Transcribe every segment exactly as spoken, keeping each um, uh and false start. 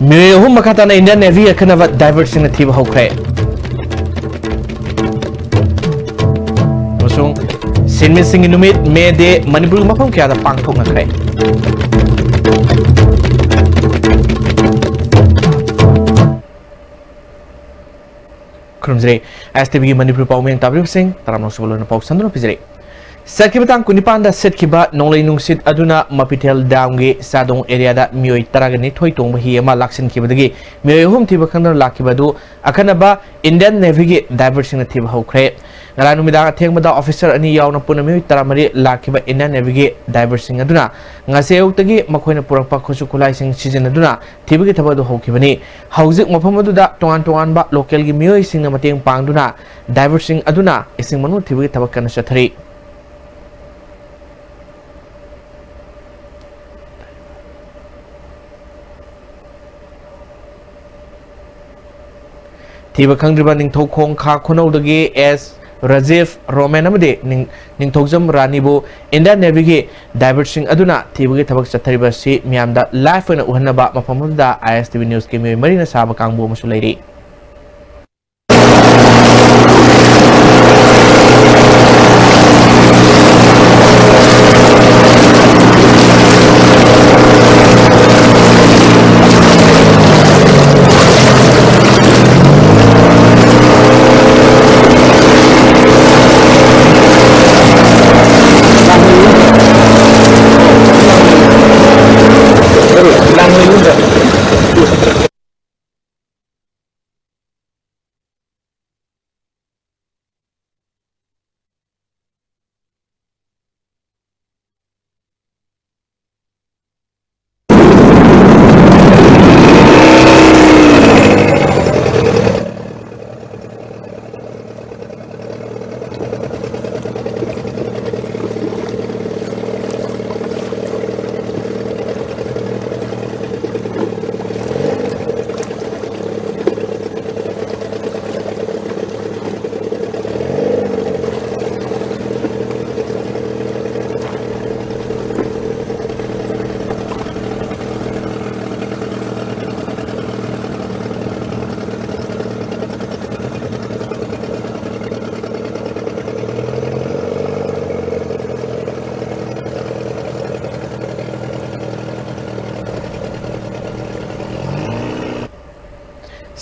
ꯃꯤꯑꯣꯏ ꯑꯍꯨꯝ ꯃꯈꯥ ꯇꯥꯅ Indian Navy ꯑꯈꯟꯅꯕ diverꯁꯤꯡꯅ ꯊꯤꯕ ꯍꯧꯈ꯭ꯔꯦ꯫ ꯑꯃꯁꯨꯡ ꯁꯤꯟꯃꯤꯁꯤꯡꯒꯤ ꯅꯨꯃꯤꯠ, May Day, ꯃꯅꯤꯄꯨꯔꯒꯤ ꯃꯐꯝ ꯀꯌꯥꯗ ꯄꯥꯡꯊꯣꯛꯅꯈ꯭ꯔꯦ꯫ ꯈꯨꯔꯨꯝꯖꯔꯤ꯫ ꯑꯦꯁ ꯇꯤ ꯚꯤꯒꯤ ꯃꯅꯤꯄꯨꯔꯤ ꯄꯥꯎꯃꯤ ꯌꯦꯡ ꯇꯥꯕꯤꯔꯤꯕꯁꯤꯡ ꯇꯔꯥꯃꯔꯛ ꯁꯨꯕ ꯂꯣꯏꯅ ꯄꯥꯎ ꯁꯟꯗꯣꯛꯅ ꯄꯤꯖꯔꯤ꯫ ꯆꯠꯈꯤꯕ ꯇꯥꯡ ꯀꯨꯟꯅꯤꯄꯥꯟꯗ ꯁꯤꯠꯈꯤꯕ ꯅꯣꯡꯂꯩ ꯅꯨꯡꯁꯤꯠ ꯑꯗꯨꯅ ꯃꯄꯤꯊꯦꯜ ꯗꯥꯝꯒꯤ ꯆꯥꯗꯣꯡ areaꯗ ꯃꯤꯑꯣꯏ ꯇꯔꯥꯒ ꯅꯤꯊꯣꯏ ꯇꯣꯡꯕ ꯍꯤ ꯑꯃ ꯂꯥꯛꯁꯤꯟꯈꯤꯕꯗꯒꯤ ꯃꯤꯑꯣꯏ ꯑꯍꯨꯝ ꯊꯤꯕ ꯈꯪꯗꯅ ꯂꯥꯛꯈꯤꯕ ꯑꯗꯨ ꯑꯈꯟꯅꯕ Indian Navyꯒꯤ diverꯁꯤꯡꯅ ꯊꯤꯕ ꯍꯧꯈ꯭ꯔꯦ꯫ ꯉꯔꯥꯡ ꯅꯨꯃꯤꯗꯥꯡ ꯑꯊꯦꯡꯕꯗ officer ꯑꯅꯤ ꯌꯥꯎꯅ ꯄꯨꯟꯅ ꯃꯤꯑꯣꯏ ꯇꯔꯥꯃꯔꯤ ꯂꯥꯛꯈꯤꯕ Indian Navyꯒꯤ diverꯁꯤꯡ ꯑꯗꯨꯅ ꯉꯁꯤ ꯑꯌꯨꯛꯇꯒꯤ ꯃꯈꯣꯏꯅ ꯄꯨꯔꯛꯄ ꯈꯨꯠꯁꯨ ꯈꯨꯠꯂꯥꯏꯁꯤꯡ ꯁꯤꯖꯤꯟꯅꯗꯨꯅ ꯊꯤꯕꯒꯤ ꯊꯕꯛ ꯑꯗꯨ ꯍꯧꯈꯤꯕꯅꯤ꯫ ꯍꯧꯖꯤꯛ ꯃꯐꯝ ꯑꯗꯨꯗ ꯇꯣꯉꯥꯟ ꯇꯣꯉꯥꯟꯕ localꯒꯤ ꯃꯤꯑꯣꯏꯁꯤꯡꯅ ꯃꯇꯦꯡ ꯄꯥꯡꯗꯨꯅ diverꯁꯤꯡ ꯑꯗꯨꯅ ꯏꯁꯤꯡ ꯃꯅꯨꯡ ꯊꯤꯕꯒꯤ ꯊꯕꯛ ꯀꯟꯅ ꯆꯠꯊꯔꯤ꯫ ꯊꯤꯕ ꯈꯪꯗ꯭ꯔꯤꯕ ꯅꯤꯡꯊꯧꯈꯣꯡ ꯈꯥ ꯈꯨꯅꯧꯗꯒꯤ ꯑꯦꯁ ꯔꯥꯖꯤꯐ ꯔꯣꯃꯦꯟ ꯑꯃꯗꯤ ꯅꯤꯡ-, ꯅꯤꯡꯊꯧꯖꯝ ꯔꯥꯅꯤꯕꯨ Indian Navyꯒꯤ diverꯁꯤꯡ ꯑꯗꯨꯅ ꯊꯤꯕꯒꯤ ꯊꯕꯛ ꯆꯠꯊꯔꯤꯕ ꯑꯁꯤ ꯃꯤꯌꯥꯝꯗ live ꯑꯣꯏꯅ ꯎꯍꯟꯅꯕ ꯃꯐꯝ ꯑꯗꯨꯗ ꯑꯥꯏ ꯑꯦꯁ ꯇꯤ ꯚꯤ Newsꯀꯤ ꯃꯤꯑꯣꯏ ꯃꯔꯤꯅ ꯁꯥꯕ ꯀꯥꯡꯕꯨ ꯑꯃꯁꯨ ꯂꯩꯔꯤ꯫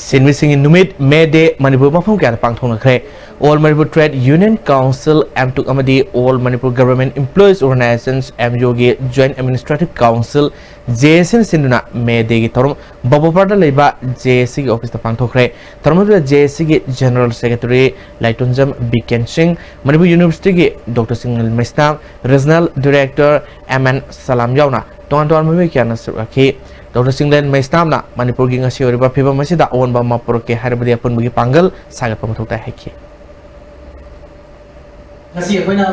ꯁꯤꯟꯃꯤꯁꯤꯡꯒꯤ ꯅꯨꯃꯤꯠ, May Day, ꯃꯅꯤꯄꯨꯔ ꯃꯐꯝ ꯀꯌꯥꯗ ꯄꯥꯡꯊꯣꯛꯅꯈ꯭ꯔꯦ꯫ All Manipur Trade Union Council, M TUC, ꯑꯃꯗꯤ All Manipur Government Employees Organizations, M U, ꯒꯤ Joint Administrative Council, J A ꯁꯤꯅ ꯁꯤꯟꯗꯨꯅ May Day ꯒꯤ ꯊꯧꯔꯝ ꯕꯕꯣꯄꯥꯔꯗ ꯂꯩꯕ ꯖꯦ ꯑꯦ ꯁꯤꯒꯤ ꯑꯣꯐꯤꯁꯇ ꯄꯥꯡꯊꯣꯛꯈ꯭ꯔꯦ꯫ ꯊꯧꯔꯝ ꯑꯗꯨꯗ ꯖꯦ ꯑꯦ ꯁꯤꯒꯤ General Secretary ꯂꯥꯏꯇꯣꯟꯖꯝ ꯕꯤꯀꯦꯟ ꯁꯤꯡ, ꯃꯅꯤꯄꯨꯔ ꯌꯨꯅꯤꯚꯔꯁꯤꯇꯤꯒꯤ doctor Singlen Meisnam, Regional Director M N Salam ꯌꯥꯎꯅ ꯇꯣꯉꯥꯟ ꯇꯣꯉꯥꯟꯕ ꯃꯤꯑꯣꯏ ꯀꯌꯥꯅ ꯁꯔꯨꯛ ꯌꯥꯈꯤ꯫ ꯗꯣꯛꯇꯔ ꯁꯤꯡꯂꯦꯟ ꯃꯩꯁꯅꯥꯝꯅ ꯃꯅꯤꯄꯨꯔꯒꯤ ꯉꯁꯤ ꯑꯣꯏꯔꯤꯕ ꯐꯤꯕꯝ ꯑꯁꯤꯗ ꯑꯑꯣꯟꯕ ꯑꯃ ꯄꯨꯔꯛꯀꯦ ꯍꯥꯏꯔꯕꯗꯤ ꯑꯄꯨꯟꯕꯒꯤ ꯄꯥꯡꯒꯜ ꯁꯥꯒꯠꯄ ꯃꯊꯧ ꯇꯥꯏ ꯍꯥꯏꯈꯤ꯫ ꯉꯁꯤ ꯑꯩꯈꯣꯏꯅ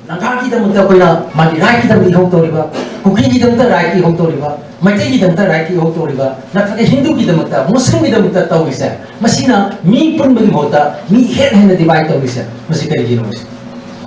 ꯅꯥꯒꯥꯒꯤꯗꯃꯛꯇ ꯑꯩꯈꯣꯏꯅ ꯃꯥꯒꯤ ꯔꯥꯏꯠꯀꯤꯗꯃꯛꯇ ꯏꯍꯧ ꯇꯧꯔꯤꯕ, ꯀꯨꯀꯤꯒꯤꯗꯃꯛꯇ ꯔꯥꯏꯠꯀꯤ ꯏꯍꯧ ꯇꯧꯔꯤꯕ, ꯃꯩꯇꯩꯒꯤꯗꯃꯛꯇ ꯔꯥꯏꯠꯀꯤ ꯏꯍꯧ ꯇꯧꯔꯤꯕ, ꯅꯠꯇ꯭ꯔꯒ ꯍꯤꯟꯗꯨꯒꯤꯗꯃꯛꯇ, ꯃꯨꯁꯂꯤꯝꯒꯤꯗꯃꯛꯇ ꯇꯧꯔꯤꯁꯦ, ꯃꯁꯤꯅ ꯃꯤ ꯄꯨꯟꯕꯒꯤ ꯃꯍꯨꯠꯇ ꯃꯤ ꯍꯦꯟꯅ ꯍꯦꯟꯅ divide ꯇꯧꯔꯤꯁꯦ, ꯃꯁꯤ ꯀꯔꯤꯒꯤꯅꯣ?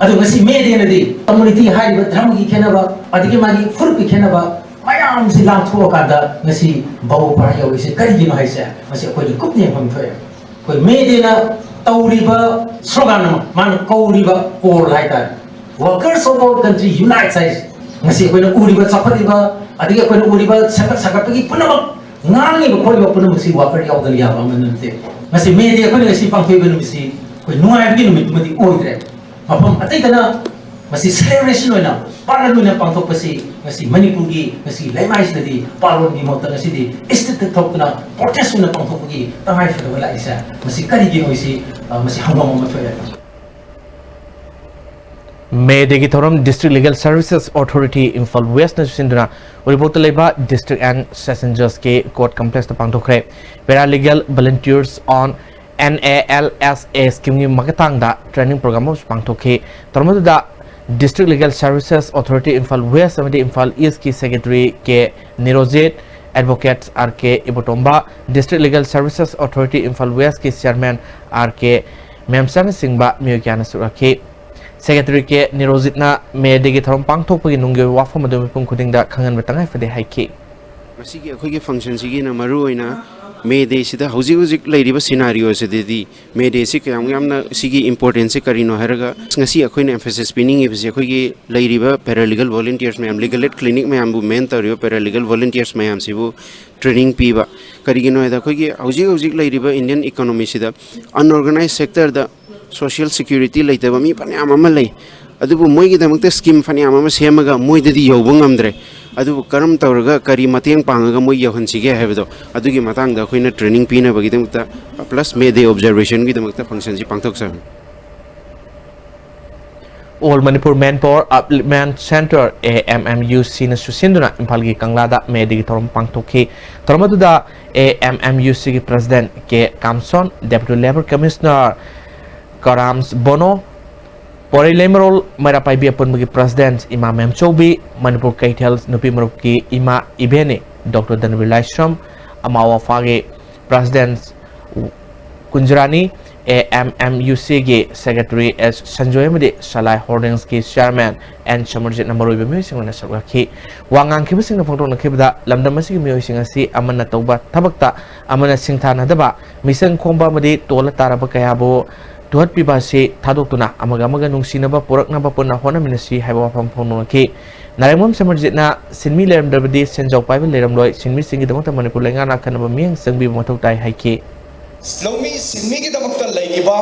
ꯑꯗꯣ ꯉꯁꯤ May Day ꯅꯗꯤ community ꯍꯥꯏꯔꯤꯕ ꯙꯔꯃꯒꯤ ꯈꯦꯠꯅꯕ, ꯑꯗꯒꯤ ꯃꯥꯒꯤ ꯐꯨꯔꯨꯞꯀꯤ ꯈꯦꯠꯅꯕ ꯃꯌꯥꯝꯁꯤ ꯂꯥꯟꯊꯣꯛꯑꯀꯥꯟꯗ ꯉꯁꯤ ꯕꯕꯣꯄꯥꯔ ꯌꯧꯔꯤꯁꯦ ꯀꯔꯤꯒꯤꯅꯣ ꯍꯥꯏꯁꯦ, ꯃꯁꯤ ꯑꯩꯈꯣꯏꯅ ꯀꯨꯞꯅ ꯌꯦꯡꯐꯝ ꯊꯣꯛꯑꯦ꯫ ꯑꯩꯈꯣꯏ May Day ꯅ ꯇꯧꯔꯤꯕ slogan ꯑꯃ, ꯃꯥꯅ ꯀꯧꯔꯤꯕ call ꯍꯥꯏꯇꯥꯔꯦ, "Workers of our country unites" ꯍꯥꯏꯁꯦ꯫ ꯉꯁꯤ ꯑꯩꯈꯣꯏꯅ ꯎꯔꯤꯕ ꯆꯥꯎꯈꯠꯂꯤꯕ, ꯑꯗꯒꯤ ꯑꯩꯈꯣꯏꯅ ꯎꯔꯤꯕ ꯁꯦꯝꯒꯠ ꯁꯥꯒꯠꯄꯒꯤ ꯄꯨꯝꯅꯃꯛ, ꯉꯥꯡꯉꯤꯕ ꯈꯣꯠꯂꯤꯕ ꯄꯨꯝꯅꯃꯛꯁꯤ worker ꯌꯥꯎꯗꯅ ꯌꯥꯕ ꯑꯃ ꯅꯠꯇꯦ꯫ ꯉꯁꯤ May Day ꯑꯩꯈꯣꯏꯅ ꯉꯁꯤ ꯄꯥꯡꯊꯣꯛꯏꯕ ꯅꯨꯃꯤꯠꯁꯤ ꯑꯩꯈꯣꯏ ꯅꯨꯡꯉꯥꯏꯕꯒꯤ ꯅꯨꯃꯤꯠꯇꯨꯃꯗꯤ ꯑꯣꯏꯗ꯭ꯔꯦ꯫ ꯃꯐꯝ ꯑꯇꯩꯗꯅ ꯃꯁꯤ celebration ꯑꯣꯏꯅ, ꯄꯥꯂꯟ ꯑꯣꯏꯅ ꯄꯥꯡꯊꯣꯛꯄꯁꯤ ꯉꯁꯤ ꯃꯅꯤꯄꯨꯔꯒꯤ ꯉꯁꯤ ꯂꯩꯃꯥꯏꯁꯤꯗꯗꯤ ꯄꯥꯂꯣꯟꯒꯤ ꯃꯍꯨꯠꯇ ꯉꯁꯤꯗꯤ street ꯇ ꯊꯣꯛꯇꯨꯅ protest ꯑꯣꯏꯅ ꯄꯥꯡꯊꯣꯛꯄꯒꯤ ꯇꯉꯥꯏꯐꯗꯕ ꯂꯥꯛꯏꯁꯦ, ꯃꯁꯤ ꯀꯔꯤꯒꯤꯅꯣ ꯍꯥꯏꯁꯤ, ꯑ, ꯃꯁꯤ ꯍꯪꯐꯝ ꯑꯃ ꯊꯣꯛꯑꯦ꯫ May Day ꯒꯤ ꯊꯧꯔꯝ District Legal Services Authority Imphal West ꯅꯁꯨ ꯁꯤꯟꯗꯨꯅ ꯎꯔꯤꯄꯣꯛꯇ ꯂꯩꯕ District and Session Judge ꯀꯤ Court Complex ꯇ ꯄꯥꯡꯊꯣꯛꯈ꯭ꯔꯦ꯫ Paralegal Volunteers on N A L S A scheme ꯒꯤ ꯃꯇꯥꯡꯗ training program ꯑꯃꯁꯨ ꯄꯥꯡꯊꯣꯛꯈꯤ꯫ ꯊꯧꯔꯝ ꯑꯗꯨꯗ District Legal Services Authority Imphal West ꯑꯃꯗꯤ Imphal East ꯀꯤ Secretary ꯀꯦ ꯅꯤꯔꯣꯖꯤꯠ, Advocate ꯑꯥꯔ ꯀꯦ ꯏꯕꯣꯇꯣꯝꯕ, District Legal Services Authority Imphal West ꯀꯤ Chairman ꯑꯥꯔ ꯀꯦ ꯃꯦꯝꯆꯥꯅꯆꯤꯡꯕ ꯃꯤꯑꯣꯏ ꯀꯌꯥꯅ ꯁꯔꯨꯛ ꯌꯥꯈꯤ꯫ Secretary ꯀꯦ ꯅꯤꯔꯣꯖꯤꯠꯅ May Day ꯒꯤ ꯊꯧꯔꯝ ꯄꯥꯡꯊꯣꯛꯄꯒꯤ ꯅꯨꯡꯒꯤ ꯑꯣꯏꯕ ꯋꯥꯐꯝ ꯑꯗꯨ ꯃꯤꯄꯨꯝ ꯈꯨꯗꯤꯡꯗ ꯈꯪꯍꯟꯕ ꯇꯉꯥꯏ ꯐꯗꯦ ꯍꯥꯏꯈꯤ꯫ ꯃꯁꯤꯒꯤ ꯑꯩꯈꯣꯏꯒꯤ function ꯁꯤꯒꯤꯅ ꯃꯔꯨ ꯑꯣꯏꯅ May Day ꯁꯤꯗ ꯍꯧꯖꯤꯛ ꯍꯧꯖꯤꯛ ꯂꯩꯔꯤꯕ scenario ꯁꯤꯗꯗꯤ May Day ꯁꯤ ꯀꯌꯥꯝ ꯌꯥꯝꯅ ꯁꯤꯒꯤ importance ꯁꯤ ꯀꯔꯤꯅꯣ ꯍꯥꯏꯔꯒ, ꯉꯁꯤ ꯑꯩꯈꯣꯏꯅ emphasis ꯄꯤꯅꯤꯡꯉꯤꯕꯁꯤ ꯑꯩꯈꯣꯏꯒꯤ ꯂꯩꯔꯤꯕ paralegal volunteers ꯃꯌꯥꯝ, Legal Aid Clinic ꯃꯌꯥꯝꯕꯨ main ꯇꯧꯔꯤꯕ paralegal volunteers ꯃꯌꯥꯝꯁꯤꯕꯨ training ꯄꯤꯕ, ꯀꯔꯤꯒꯤꯅꯣ ꯍꯥꯏꯗ, ꯑꯩꯈꯣꯏꯒꯤ ꯍꯧꯖꯤꯛ ꯍꯧꯖꯤꯛ ꯂꯩꯔꯤꯕ Indian economy ꯁꯤꯗ unorganized sector ꯗ social security ꯂꯩꯇꯕ ꯃꯤ ꯐꯅꯌꯥꯝ ꯑꯃ ꯂꯩ꯫ ꯑꯗꯨꯕꯨ ꯃꯣꯏꯒꯤꯗꯃꯛꯇ scheme ꯐꯅꯌꯥꯝ ꯑꯃ ꯁꯦꯝꯃꯒ ꯃꯣꯏꯗꯗꯤ ꯌꯧꯕ ꯉꯝꯗ꯭ꯔꯦ꯫ ꯑꯗꯨꯕꯨ ꯀꯔꯝ ꯇꯧꯔꯒ ꯀꯔꯤ ꯃꯇꯦꯡ ꯄꯥꯡꯉꯒ ꯃꯣꯏ ꯌꯧꯍꯟꯁꯤꯒꯦ ꯍꯥꯏꯕꯗꯣ, ꯑꯗꯨꯒꯤ ꯃꯇꯥꯡꯗ ꯑꯩꯈꯣꯏꯅ training ꯄꯤꯅꯕꯒꯤꯗꯃꯛꯇ plus May Day observation ꯒꯤꯗꯃꯛꯇ function ꯁꯤ ꯄꯥꯡꯊꯣꯛꯆꯕꯅꯤ꯫ All Manipur Manpower Upliftment Centre, A M M U C ꯅ ꯁꯨꯁꯤꯟꯗꯨꯅ ꯏꯝꯐꯥꯜꯒꯤ ꯀꯪꯂꯥꯗ May Day ꯒꯤ ꯊꯧꯔꯝ ꯄꯥꯡꯊꯣꯛꯈꯤ꯫ ꯊꯧꯔꯝ ꯑꯗꯨꯗ A M M U C ꯒꯤ President K ꯀꯥꯝꯁꯣꯟ, Deputy Labour Commissioner ꯀꯔꯥꯝꯁ bono, ꯄꯣꯔꯩ ꯂꯩꯃꯔꯣꯜ ꯃꯩꯔꯥ ꯄꯥꯏꯕꯤ ꯑꯄꯨꯟꯕꯒꯤ President ꯏꯃꯥ ꯃꯦꯝꯆꯧꯕꯤ, ꯃꯅꯤꯄꯨꯔ ꯀꯩꯊꯦꯜ ꯅꯨꯄꯤ ꯃꯔꯨꯞꯀꯤ ꯏꯃꯥ ꯏꯕꯦꯟꯅꯤ Doctor ꯙꯅꯕꯤꯔ ꯂꯥꯏꯁ꯭ꯔꯝ, ꯑꯃꯥ ꯋꯥꯐꯥꯒꯤ President Kunjarani, A M M U C ꯒꯤ Secretary S ꯁꯟꯖꯣꯏ ꯑꯃꯗꯤ ꯁꯂꯥꯏ Holdings ꯀꯤ Chairman N ꯁꯃꯔꯖꯤꯠꯅ ꯃꯔꯨꯑꯣꯏꯕ ꯃꯤꯑꯣꯏꯁꯤꯡ ꯑꯣꯏꯅ ꯁꯔꯨꯛ ꯌꯥꯈꯤ꯫ ꯋꯥ ꯉꯥꯡꯈꯤꯕꯁꯤꯡꯅ ꯐꯣꯡꯗꯣꯛꯅꯈꯤꯕꯗ, ꯂꯝꯗꯝ ꯑꯁꯤꯒꯤ ꯃꯤꯑꯣꯏꯁꯤꯡ ꯑꯁꯤ ꯑꯃꯅ ꯇꯧꯕ ꯊꯕꯛꯇ ꯑꯃꯅ ꯁꯤꯡꯊꯥꯅꯗꯕ, ꯃꯤꯆꯪ ꯈꯣꯝꯕ ꯑꯃꯗꯤ ꯇꯣꯜꯂ ꯇꯥꯔꯕ ꯀꯌꯥꯕꯨ ꯇꯨꯍꯠꯄꯤꯕ ꯑꯁꯤ ꯊꯥꯗꯣꯛꯇꯨꯅ ꯑꯃꯒ ꯑꯃꯒ ꯅꯨꯡꯁꯤꯅꯕ ꯄꯨꯔꯛꯅꯕ ꯄꯨꯟꯅ ꯍꯣꯠꯅꯃꯤꯟꯅꯁꯤ ꯍꯥꯏꯕ ꯋꯥꯐꯝ ꯐꯣꯡꯗꯣꯛꯅꯈꯤ꯫ ꯅꯥꯔꯦꯡꯕꯝ ꯁꯃꯔꯖꯤꯠꯅ ꯁꯤꯟꯃꯤ ꯂꯩꯔꯝꯗ꯭ꯔꯕꯗꯤ ꯁꯦꯟꯖꯥꯎ ꯄꯥꯏꯕ ꯂꯩꯔꯝꯂꯣꯏ, ꯁꯤꯟꯃꯤꯁꯤꯡꯒꯤꯗꯃꯛꯇ ꯃꯅꯤꯄꯨꯔ ꯂꯩꯉꯥꯛꯅ ꯑꯈꯟꯅꯕ ꯃꯤꯠꯌꯦꯡ ꯆꯪꯕꯤꯕ ꯃꯊꯧ ꯇꯥꯏ ꯍꯥꯏꯈꯤ꯫ ꯂꯧꯃꯤ ꯁꯤꯟꯃꯤꯒꯤꯗꯃꯛꯇ ꯂꯩꯔꯤꯕ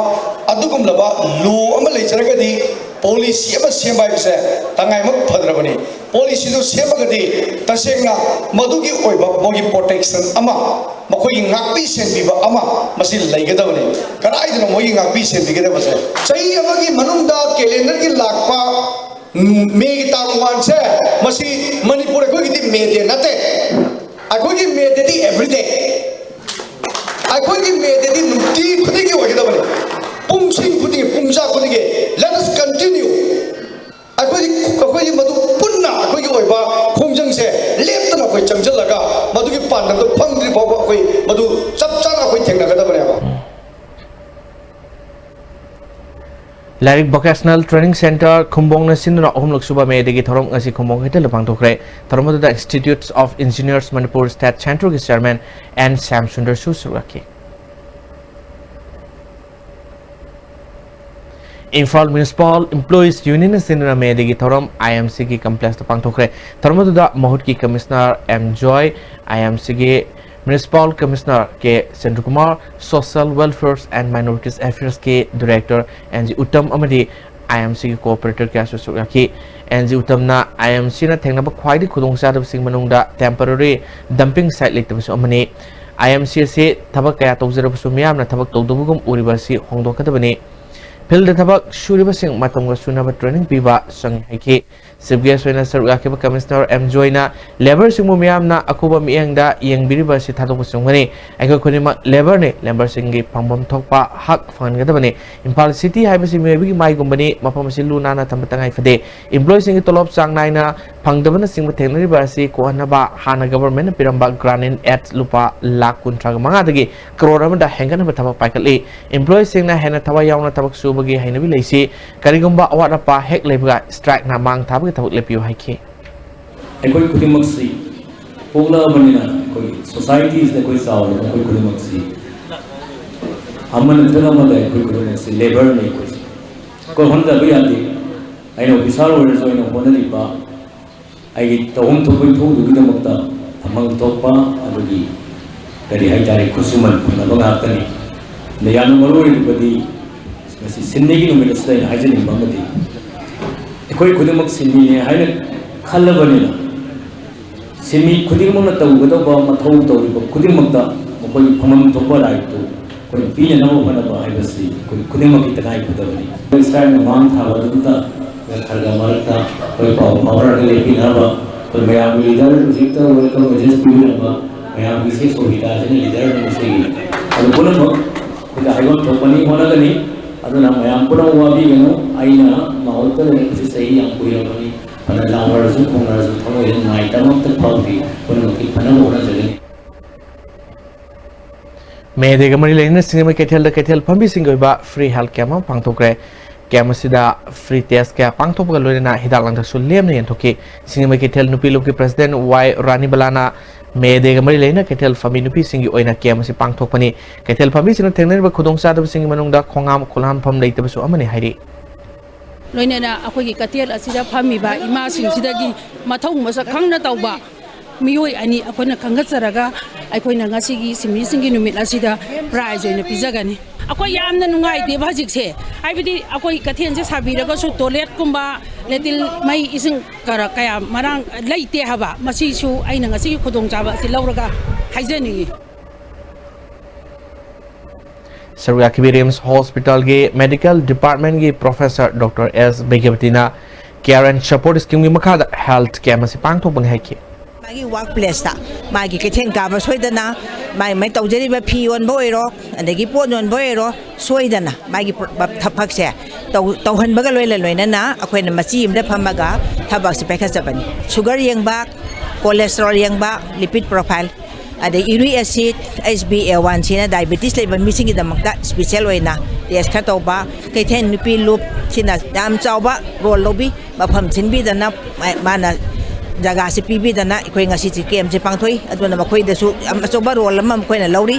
ꯑꯗꯨꯒꯨꯝꯂꯕ law ꯑꯃ ꯂꯩꯖꯔꯒꯗꯤ policy ꯑꯃ ꯁꯦꯝꯕ ꯍꯥꯏꯕꯁꯦ ꯇꯉꯥꯏꯃꯛ ꯐꯗ꯭ꯔꯕꯅꯤ꯫ Policy ꯗꯨ ꯁꯦꯝꯃꯒꯗꯤ ꯇꯁꯦꯡꯅ ꯃꯗꯨꯒꯤ ꯑꯣꯏꯕ ꯃꯣꯏꯒꯤ protection ꯑꯃ, ꯃꯈꯣꯏꯒꯤ ꯉꯥꯛꯄꯤ ꯁꯦꯟꯕꯤꯕ ꯑꯃ ꯃꯁꯤ ꯂꯩꯒꯗꯕꯅꯤ꯫ ꯀꯗꯥꯏꯗꯅꯣ ꯃꯣꯏꯒꯤ ꯉꯥꯛꯄꯤ ꯁꯦꯟꯕꯤꯒꯗꯕꯁꯦ? ꯆꯍꯤ ꯑꯃꯒꯤ ꯃꯅꯨꯡꯗ calendar ꯒꯤ ꯂꯥꯛꯄ ꯃꯦꯒꯤ ꯇꯥꯡ ꯋꯥꯟꯁꯦ, ꯃꯁꯤ ꯃꯅꯤꯄꯨꯔ ꯑꯩꯈꯣꯏꯒꯤꯗꯤ May Day ꯅꯠꯇꯦ꯫ ꯑꯩꯈꯣꯏꯒꯤ May Day ꯗꯤ every day꯫ ꯑꯩꯈꯣꯏꯒꯤ May Day ꯗꯤ ꯅꯨꯡꯇꯤ ꯈꯨꯗꯤꯡꯒꯤ ꯑꯣꯏꯒꯗꯕꯅꯤ꯫ ꯄꯨꯡꯁꯤꯡ ꯈꯨꯗꯤꯡꯒꯤ, ꯄꯨꯡꯖꯥ ꯈꯨꯗꯤꯡꯒꯤ, let us continue꯫ ꯑꯩꯈꯣꯏꯒꯤ, ꯑꯩꯈꯣꯏꯒꯤ ꯃꯗꯨ ꯄꯨꯟꯅ ꯑꯩꯈꯣꯏꯒꯤ ꯑꯣꯏꯕ ꯈꯣꯡꯖꯪꯁꯦ ꯂꯦꯞꯇꯅ ꯑꯩꯈꯣꯏ ꯆꯪꯁꯤꯜꯂꯒ ꯃꯗꯨꯒꯤ ꯄꯥꯟꯗꯝꯗꯣ ꯐꯪꯗ꯭ꯔꯤ ꯐꯥꯎꯕ ꯑꯩꯈꯣꯏ ꯃꯗꯨ ꯆꯞ ꯆꯥꯅ ꯑꯩꯈꯣꯏ ꯊꯦꯡꯅꯒꯗꯕꯅꯦꯕ꯫ ꯂꯥꯏꯔꯤꯛ Vocational Training Centre ꯈꯨꯝꯕꯣꯡꯅ ꯁꯤꯟꯗꯨꯅ ꯑꯍꯨꯝꯂꯛ ꯁꯨꯕ May Day ꯒꯤ ꯊꯧꯔꯝ ꯉꯁꯤ ꯈꯨꯝꯕꯣꯡ ꯀꯩꯊꯦꯜꯗ ꯄꯥꯡꯊꯣꯛꯈ꯭ꯔꯦ꯫ ꯊꯧꯔꯝ ꯑꯗꯨꯗ Institute of Engineers Manipur State Centre ꯒꯤ Chairman N ꯁ꯭ꯌꯥꯝ ꯁꯨꯟꯗꯔꯁꯨ ꯁꯔꯨꯛ ꯌꯥꯈꯤ꯫ Imphal Municipal Employees Union ꯅ ꯁꯤꯟꯗꯨꯅ May Day ꯒꯤ ꯊꯧꯔꯝ I M C ꯒꯤ complex ꯇ ꯄꯥꯡꯊꯣꯛꯈ꯭ꯔꯦ꯫ ꯊꯧꯔꯝ ꯑꯗꯨꯗ ꯃꯍꯨꯠꯀꯤ Commissioner M joy, I M C ꯒꯤ Municipal Commissioner K Chandrakumar, Social Welfare and Minorities Affairs ꯀꯤ Director N G Uttam ꯑꯃꯗꯤ I M C ꯒꯤ co-operator ꯀꯌꯥꯁꯨ ꯁꯔꯨꯛ ꯌꯥꯈꯤ꯫ N G ꯎꯇꯝꯅ I M C ꯅ ꯊꯦꯡꯅꯕ ꯈ꯭ꯋꯥꯏꯗꯒꯤ ꯈꯨꯗꯣꯡꯆꯥꯗꯕꯁꯤꯡ ꯃꯅꯨꯡꯗ temporary dumping site ꯂꯩꯇꯕꯁꯨ ꯑꯃꯅꯤ꯫ I M C ꯑꯁꯤ ꯊꯕꯛ ꯀꯌꯥ ꯇꯧꯖꯔꯕꯁꯨ ꯃꯤꯌꯥꯝꯅ ꯊꯕꯛ ꯇꯧꯗꯕꯒꯨꯝ ꯎꯔꯤꯕ ꯑꯁꯤ ꯍꯣꯡꯗꯣꯛꯀꯗꯕꯅꯤ꯫ Field ꯊꯕꯛ ꯁꯨꯔꯤꯕꯁꯤꯡ ꯃꯇꯝꯒ ꯆꯨꯅꯕ training ꯄꯤꯕ ꯆꯪꯏ ꯍꯥꯏꯈꯤ꯫ Chief Guest ꯑꯣꯏꯅ ꯁꯔꯨꯛ ꯌꯥꯈꯤꯕ Commissioner M Joy ꯅ labour ꯁꯤꯡꯕꯨ ꯃꯤꯌꯥꯝꯅ ꯑꯀꯨꯞꯄ ꯃꯤꯠꯌꯦꯡꯗ ꯌꯦꯡꯕꯤꯔꯤꯕ ꯑꯁꯤ ꯊꯥꯗꯣꯛꯄ ꯆꯨꯝꯒꯅꯤ꯫ ꯑꯩꯈꯣꯏ ꯈꯨꯗꯤꯡꯃꯛ labour ꯅꯤ, labour ꯁꯤꯡꯒꯤ ꯐꯪꯐꯝ ꯊꯣꯛꯄ ꯍꯛ ꯐꯪꯍꯟꯒꯗꯕꯅꯤ꯫ ꯏꯝꯐꯥꯜ city ꯍꯥꯏꯕꯁꯤ ꯃꯤꯑꯣꯏꯕꯒꯤ ꯃꯥꯏꯒꯨꯝꯕꯅꯤ, ꯃꯐꯝ ꯑꯁꯤ ꯂꯨ ꯅꯥꯟꯅ ꯊꯝꯕ ꯇꯉꯥꯏ ꯐꯗꯦ꯫ Employee ꯁꯤꯡꯒꯤ ꯇꯣꯂꯣꯞ ꯆꯥꯡ ꯅꯥꯏꯅ ꯐꯪꯗꯕꯅꯆꯤꯡꯕ ꯊꯦꯡꯅꯔꯤꯕ ꯑꯁꯤ ꯀꯣꯛꯍꯟꯅꯕ ꯍꯥꯟꯅ government ꯅ ꯄꯤꯔꯝꯕ grant in aid ꯂꯨꯄꯥ ꯂꯥꯈ ꯀꯨꯟꯊ꯭ꯔꯥꯒ ꯃꯉꯥꯗꯒꯤ ꯀꯔꯣꯔ ꯑꯃꯗ ꯍꯦꯟꯒꯠꯅꯕ ꯊꯕꯛ ꯄꯥꯏꯈꯠꯂꯤ꯫ Employee ꯁꯤꯡꯅ ꯍꯦꯟꯅ ꯊꯋꯥꯏ ꯌꯥꯎꯅ ꯊꯕꯛ ꯁꯨꯕꯒꯤ ꯍꯩꯅꯕꯤ ꯂꯩꯁꯤ꯫ ꯀꯔꯤꯒꯨꯝꯕ ꯑꯋꯥꯠ ꯑꯄꯥ ꯍꯦꯛ ꯂꯩꯕꯒ strike ꯅ ꯃꯥꯡ ꯊꯥꯕꯒꯤ ꯊꯕꯛ ꯂꯦꯞꯄꯤꯌꯨ ꯍꯥꯏꯈꯤ꯫ ꯑꯩꯈꯣꯏ ꯈꯨꯗꯤꯡꯃꯛꯁꯤ ꯄꯣꯛꯂꯛꯑꯕꯅꯤꯅ ꯑꯩꯈꯣꯏꯒꯤ society ꯁꯤꯗ ꯑꯩꯈꯣꯏ ꯆꯥꯎꯔꯕꯅꯤꯅ ꯑꯩꯈꯣꯏ ꯈꯨꯗꯤꯡꯃꯛꯁꯤ ꯑꯃ ꯅꯠꯇ꯭ꯔꯒ ꯑꯃꯗ ꯑꯩꯈꯣꯏ ꯈꯨꯗꯤꯡꯃꯛꯁꯤ labour ꯅꯤ ꯑꯩꯈꯣꯏꯁꯦ꯫ ꯑꯩꯈꯣꯏ ꯍꯣꯠꯅꯗꯕ ꯌꯥꯗꯦ꯫ ꯑꯩꯅ officer ꯑꯣꯏꯔꯁꯨ ꯑꯩꯅ ꯍꯣꯠꯅꯔꯤꯕ ꯑꯩꯒꯤ ꯇꯧꯐꯝ ꯊꯣꯛꯄ ꯏꯊꯧꯗꯨꯒꯤꯗꯃꯛꯇ ꯐꯝꯐꯝ ꯊꯣꯛꯄ ꯑꯗꯨꯒꯤ ꯀꯔꯤ ꯍꯥꯏꯇꯥꯔꯦ, ꯈꯨꯠꯁꯨꯃꯟ ꯐꯪꯅꯕ ꯉꯥꯛꯇꯅꯤ꯫ ꯑꯗ ꯌꯥꯝꯅ ꯃꯔꯨ ꯑꯣꯏꯔꯤꯕꯗꯤ ꯉꯁꯤ ꯁꯤꯟꯃꯤꯒꯤ ꯅꯨꯃꯤꯠ ꯑꯁꯤꯗ ꯑꯩꯅ ꯍꯥꯏꯖꯅꯤꯡꯕ ꯑꯃꯗꯤ ꯑꯩꯈꯣꯏ ꯈꯨꯗꯤꯡꯃꯛ ꯁꯤꯟꯃꯤꯅꯦ ꯍꯥꯏꯅ ꯈꯜꯂꯕꯅꯤꯅ ꯁꯤꯟꯃꯤ ꯈꯨꯗꯤꯡꯃꯛꯅ ꯇꯧꯒꯗꯧꯕ ꯃꯊꯧ ꯇꯧꯔꯤꯕ ꯈꯨꯗꯤꯡꯃꯛꯇ ꯃꯈꯣꯏꯒꯤ ꯐꯪꯐꯝ ꯊꯣꯛꯄ right ꯇꯨ ꯑꯩꯈꯣꯏ ꯄꯤꯅꯅꯕ ꯍꯣꯠꯅꯕ ꯍꯥꯏꯕꯁꯤ ꯑꯩꯈꯣꯏ ꯈꯨꯗꯤꯡꯃꯛꯀꯤ ꯇꯉꯥꯏ ꯐꯗꯕꯅꯤ꯫ ꯑꯩꯈꯣꯏ strike ꯅ ꯃꯥꯡ ꯊꯥꯕ ꯑꯗꯨꯝꯇ ꯈꯔ ꯈꯔ ꯃꯔꯛꯇ ꯑꯩꯈꯣꯏ ꯄꯥꯎ ꯐꯥꯎꯅꯔꯒ ꯂꯦꯞꯄꯤꯅꯕ ꯑꯩꯈꯣꯏ ꯃꯌꯥꯝꯒꯤ leader ꯍꯧꯖꯤꯛꯇ welcome address ꯄꯤꯕꯤꯔꯝꯕ ꯃꯌꯥꯝꯒꯤ ꯏꯆꯦ ꯁꯣꯕꯤꯇꯥꯁꯤꯅ leader ꯅꯤ ꯉꯁꯤꯒꯤ꯫ ꯑꯗꯨ ꯄꯨꯝꯅꯃꯛ ꯑꯩꯈꯣꯏꯗ ꯍꯥꯏꯐꯝ ꯊꯣꯛꯄꯅꯤ ꯍꯣꯠꯅꯒꯅꯤ꯫ ꯑꯗꯨꯅ ꯃꯌꯥꯝ ꯄꯨꯝꯅꯃꯛ ꯋꯥꯕꯤꯒꯅꯨ꯫ ꯑꯩꯅ ꯃꯍꯨꯠꯇ ꯂꯩꯔꯛꯄꯁꯤ ꯆꯍꯤ ꯌꯥꯝ ꯀꯨꯏꯔꯕꯅꯤ꯫ ꯐꯅ ꯂꯥꯎꯅꯔꯁꯨ ꯈꯣꯡꯅꯔꯁꯨ ꯊꯃꯣꯏꯗ ꯅꯨꯡꯉꯥꯏꯇꯕ ꯑꯃꯠꯇ ꯐꯥꯎꯗꯦ꯫ ꯄꯨꯝꯅꯃꯛꯀꯤ ꯐꯅꯕ ꯍꯣꯠꯅꯖꯒꯅꯤ꯫ May Day ꯒ ꯃꯔꯤ ꯂꯩꯅꯅ ꯁꯤꯡꯖꯃꯩ ꯀꯩꯊꯦꯜꯗ ꯀꯩꯊꯦꯜ ꯐꯝꯕꯤꯁꯤꯡꯒꯤ ꯑꯣꯏꯕ free health camp ꯑꯃ ꯄꯥꯡꯊꯣꯛꯈ꯭ꯔꯦ꯫ Camp ꯑꯁꯤꯗ free test ꯀꯌꯥ ꯄꯥꯡꯊꯣꯛꯄꯒ ꯂꯣꯏꯅꯅ ꯍꯤꯗꯥꯛ ꯂꯥꯡꯊꯛꯁꯨ ꯂꯦꯝꯅ ꯌꯦꯟꯊꯣꯛꯈꯤ꯫ ꯁꯤꯡꯖꯃꯩ ꯀꯩꯊꯦꯜ ꯅꯨꯄꯤ ꯂꯨꯞꯀꯤ president ꯋꯥꯏ ꯔꯥꯅꯤꯕꯂꯥꯅ May Day ꯒ ꯃꯔꯤ ꯂꯩꯅꯅ ꯀꯩꯊꯦꯜ ꯐꯝꯕꯤ ꯅꯨꯄꯤꯁꯤꯡꯒꯤ ꯑꯣꯏꯅ camp ꯑꯁꯤ ꯄꯥꯡꯊꯣꯛꯄꯅꯤ꯫ ꯀꯩꯊꯦꯜ ꯐꯝꯕꯤꯁꯤꯡꯅ ꯊꯦꯡꯅꯔꯤꯕ ꯈꯨꯗꯣꯡꯆꯥꯗꯕꯁꯤꯡꯒꯤ ꯃꯅꯨꯡꯗ ꯈꯣꯡꯍꯥꯝ ꯈꯨꯠꯍꯥꯝꯐꯝ ꯂꯩꯇꯕꯁꯨ ꯑꯃꯅꯤ ꯍꯥꯏꯔꯤ꯫ ꯂꯣꯏꯅꯅ ꯑꯩꯈꯣꯏꯒꯤ ꯀꯩꯊꯦꯜ ꯑꯁꯤꯗ ꯐꯝꯃꯤꯕ ꯏꯃꯥꯁꯤꯡꯁꯤꯗꯒꯤ ꯃꯊꯧ ꯃꯁꯛ ꯈꯪꯅ ꯇꯧꯕ ꯃꯤꯑꯣꯏ ꯑꯅꯤ ꯑꯩꯈꯣꯏꯅ ꯈꯟꯒꯠꯆꯔꯒ ꯑꯩꯈꯣꯏꯅ ꯉꯁꯤꯒꯤ ꯁꯤꯟꯃꯤꯁꯤꯡꯒꯤ ꯅꯨꯃꯤꯠ ꯑꯁꯤꯗ ꯄ꯭ꯔꯥꯏꯖ ꯑꯣꯏꯅ ꯄꯤꯖꯒꯅꯤ꯫ ꯑꯩꯈꯣꯏ ꯌꯥꯝꯅ ꯅꯨꯡꯉꯥꯏꯇꯦꯕ ꯍꯧꯖꯤꯛꯁꯦ, ꯍꯥꯏꯕꯗꯤ ꯑꯩꯈꯣꯏ ꯀꯩꯊꯦꯜꯁꯦ ꯁꯥꯕꯤꯔꯒꯁꯨ ꯇꯣꯏꯂꯦꯠꯀꯨꯝꯕ, ꯂꯦꯇꯤꯟ, ꯃꯩ ꯏꯁꯤꯡ ꯀꯔ-, ꯀꯌꯥ ꯃꯔꯥꯡ ꯂꯩꯇꯦ ꯍꯥꯏꯕ꯫ ꯃꯁꯤꯁꯨ ꯑꯩꯅ ꯉꯁꯤꯒꯤ ꯈꯨꯗꯣꯡꯆꯥꯕ ꯑꯁꯤ ꯂꯧꯔꯒ ꯍꯥꯏꯖꯅꯤꯡꯉꯤ꯫ ꯁꯔꯨꯛ ꯌꯥꯈꯤꯕꯤ ꯔꯤꯝꯁ ꯍꯣꯁꯄꯤꯇꯥꯜꯒꯤ ꯃꯦꯗꯤꯀꯦꯜ ꯗꯤꯄꯥꯔꯠꯃꯦꯟꯒꯤ ꯄ꯭ꯔꯣꯐꯦꯁꯔ ꯗꯣꯛꯇꯔ ꯑꯦꯁ ꯕꯤꯒ꯭ꯌꯕꯇꯤꯅ ꯀꯦꯌꯔ ꯑꯦꯟ ꯁꯄꯣꯔꯠ ꯁ꯭ꯀꯤꯝꯒꯤ ꯃꯈꯥꯗ ꯍꯦꯜꯊ ꯀꯦꯝꯞ ꯑꯁꯤ ꯄꯥꯡꯊꯣꯛꯄꯅꯤ ꯍꯥꯏꯈꯤ꯫ ꯃꯥꯒꯤ ꯋꯥꯔꯛ ꯄ꯭ꯂꯦꯁꯇ ꯃꯥꯒꯤ ꯀꯩꯊꯦꯜ ꯀꯥꯕ ꯁꯣꯏꯗꯅ, ꯃꯥꯒꯤ ꯃꯥꯏ ꯇꯧꯖꯔꯤꯕ ꯐꯤ ꯌꯣꯟꯕ ꯑꯣꯏꯔꯣ, ꯑꯗꯒꯤ ꯄꯣꯠ ꯌꯣꯟꯕ ꯑꯣꯏꯔꯣ, ꯁꯣꯏꯗꯅ ꯃꯥꯒꯤ ꯄ-, ꯊꯕꯛꯁꯦ ꯇꯧ-, ꯇꯧꯍꯟꯕꯒ ꯂꯣꯏꯅ ꯂꯣꯏꯅꯅ ꯑꯩꯈꯣꯏꯅ ꯃꯆꯤ ꯑꯃꯗ ꯐꯝꯃꯒ ꯊꯕꯛꯁꯦ ꯄꯥꯏꯈꯠꯆꯕꯅꯤ꯫ ꯁꯨꯒꯔ ꯌꯦꯡꯕ, ꯀꯣꯂꯦꯁꯇ꯭ꯔꯣꯜ ꯌꯦꯡꯕ, ꯂꯤꯄꯤꯠ ꯄ꯭ꯔꯣꯐꯥꯏꯜ, ꯑꯗꯩ uric acid, H B A one ꯁꯤꯅ ꯗꯥꯏꯕꯦꯇꯤꯁ ꯂꯩꯕ ꯃꯤꯁꯤꯡꯒꯤꯗꯃꯛꯇ ꯏꯁꯄꯤꯁꯦꯜ ꯑꯣꯏꯅ ꯇꯦꯁ ꯈꯔ ꯇꯧꯕ, ꯀꯩꯊꯦꯜ ꯅꯨꯄꯤ ꯂꯨꯞ ꯁꯤꯅ ꯌꯥꯝ ꯆꯥꯎꯕ ꯔꯣꯜ ꯂꯧꯕꯤ, ꯃꯐꯝ ꯁꯤꯟꯕꯤꯗꯅ, ꯃꯥ-, ꯃꯥꯅ ꯖꯒꯥꯁꯤ ꯄꯤꯕꯤꯗꯅ ꯑꯩꯈꯣꯏ ꯉꯁꯤꯁꯤ ꯀꯦꯝꯁꯦ ꯄꯥꯡꯊꯣꯛꯏ꯫ ꯑꯗꯨꯅ ꯃꯈꯣꯏꯗꯁꯨ ꯌꯥꯝ ꯑꯆꯧꯕ ꯔꯣꯜ ꯑꯃ ꯃꯈꯣꯏꯅ ꯂꯧꯔꯤ꯫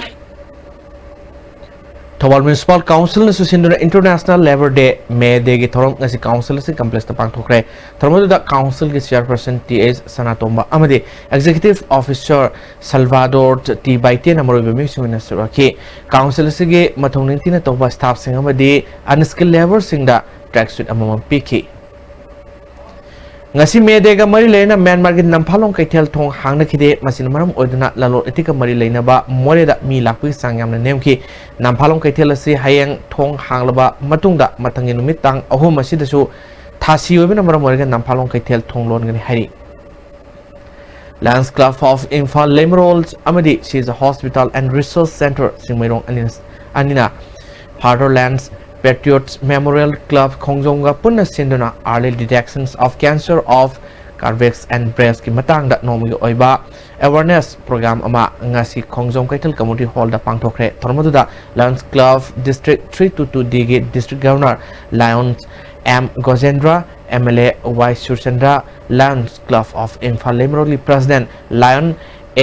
ꯊꯧꯕꯥꯜ ꯃ꯭ꯌꯨꯅꯤꯁꯤꯄꯥꯜ ꯀꯥꯎꯟꯁꯤꯜꯅꯁꯨ ꯁꯤꯟꯗꯨꯅ ꯏꯟꯇꯔꯅꯦꯁꯅꯦꯜ ꯂꯦꯕꯔ ꯗꯦ, ꯃꯦ ꯗꯦꯒꯤ ꯊꯧꯔꯝ ꯉꯁꯤ ꯀꯥꯎꯟꯁꯤꯜ ꯑꯁꯤ ꯀꯝꯄ꯭ꯂꯦꯛꯁꯇ ꯄꯥꯡꯊꯣꯛꯈ꯭ꯔꯦ꯫ ꯊꯧꯔꯝ ꯑꯗꯨꯗ ꯀꯥꯎꯟꯁꯤꯜꯒꯤ ꯆꯤꯌꯔꯄꯔꯁꯟ ꯇꯤ ꯑꯩꯆ ꯁꯅꯥꯇꯣꯝꯕ ꯑꯃꯗꯤ ꯑꯦꯛꯖꯤꯀ꯭ꯌꯨꯇꯤꯚ ꯑꯣꯐꯤꯁꯔ ꯁꯜꯚꯥꯗꯣꯔ ꯇꯤ ꯕꯥꯏꯇꯦꯟꯅ ꯃꯔꯨꯑꯣꯏꯕ ꯃꯤꯑꯣꯏꯁꯤꯡ ꯑꯣꯏꯅ ꯁꯔꯨꯛ ꯌꯥꯈꯤ꯫ ꯀꯥꯎꯟꯁꯤꯜ ꯑꯁꯤꯒꯤ ꯃꯊꯧ ꯅꯤꯡꯊꯤꯅ ꯇꯧꯕ ꯁ꯭ꯇꯥꯐꯁꯤꯡ ꯑꯃꯗꯤ ꯑꯟꯁ꯭ꯀꯤꯜ ꯂꯦꯕꯔꯁꯤꯡꯗ ꯇ꯭ꯔꯦꯛ ꯁꯨꯠ ꯑꯃꯃꯝ ꯄꯤꯈꯤ꯫ ꯉꯁꯤ ꯃꯦ ꯗꯦꯒ ꯃꯔꯤ ꯂꯩꯅꯅ ꯃ꯭ꯌꯥꯟꯃꯥꯔꯒꯤ ꯅꯝꯐꯥꯂꯣꯡ ꯀꯩꯊꯦꯜ ꯊꯣꯡ ꯍꯥꯡꯅꯈꯤꯗꯦ꯫ ꯃꯁꯤꯅ ꯃꯔꯝ ꯑꯣꯏꯗꯨꯅ ꯂꯂꯣꯟ ꯏꯇꯤꯛꯀ ꯃꯔꯤ ꯂꯩꯅꯕ ꯃꯣꯔꯦꯗ ꯃꯤ ꯂꯥꯛꯄꯒꯤ ꯆꯥꯡ ꯌꯥꯝꯅ ꯅꯦꯝꯈꯤ꯫ ꯅꯝꯐꯥꯂꯣꯡ ꯀꯩꯊꯦꯜ ꯑꯁꯤ ꯍꯌꯦꯡ ꯊꯣꯡ ꯍꯥꯡꯂꯕ ꯃꯇꯨꯡꯗ ꯃꯊꯪꯒꯤ ꯅꯨꯃꯤꯠ ꯇꯥꯡ ꯑꯍꯨꯝ ꯑꯁꯤꯗꯁꯨ ꯊꯥꯁꯤ ꯑꯣꯏꯕꯅ ꯃꯔꯝ ꯑꯣꯏꯔꯒ ꯅꯝꯐꯥꯂꯣꯡ ꯀꯩꯊꯦꯜ ꯊꯣꯡ ꯂꯣꯟꯒꯅꯤ ꯍꯥꯏꯔꯤ꯫ Lions Club of Imphal Leimurol ꯑꯃꯗꯤ Sija Hospital and Research Centre Chingmeirong ꯑꯅꯤꯅ, ꯑꯅꯤꯅ Fatherland Patriots Memorial Club ꯈꯣꯡꯖꯣꯝꯒ ꯄꯨꯟꯅ ꯁꯤꯟꯗꯨꯅ Early Detections of Cancer of Cervix and Breast ꯀꯤ ꯃꯇꯥꯡꯗ ꯅꯣꯡꯃꯒꯤ ꯑꯣꯏꯕ awareness program ꯑꯃ ꯉꯁꯤ ꯈꯣꯡꯖꯣꯝ ꯀꯩꯊꯦꯜ community hall ꯗ ꯄꯥꯡꯊꯣꯛꯈ꯭ꯔꯦ꯫ ꯊꯧꯔꯝ ꯑꯗꯨꯗ Lions Club District three two two D ꯒꯤ District Governor Lion M Gojendra, M L A Y Surchandra, Lions Club of Imphal Leimurol ꯒꯤ President Lion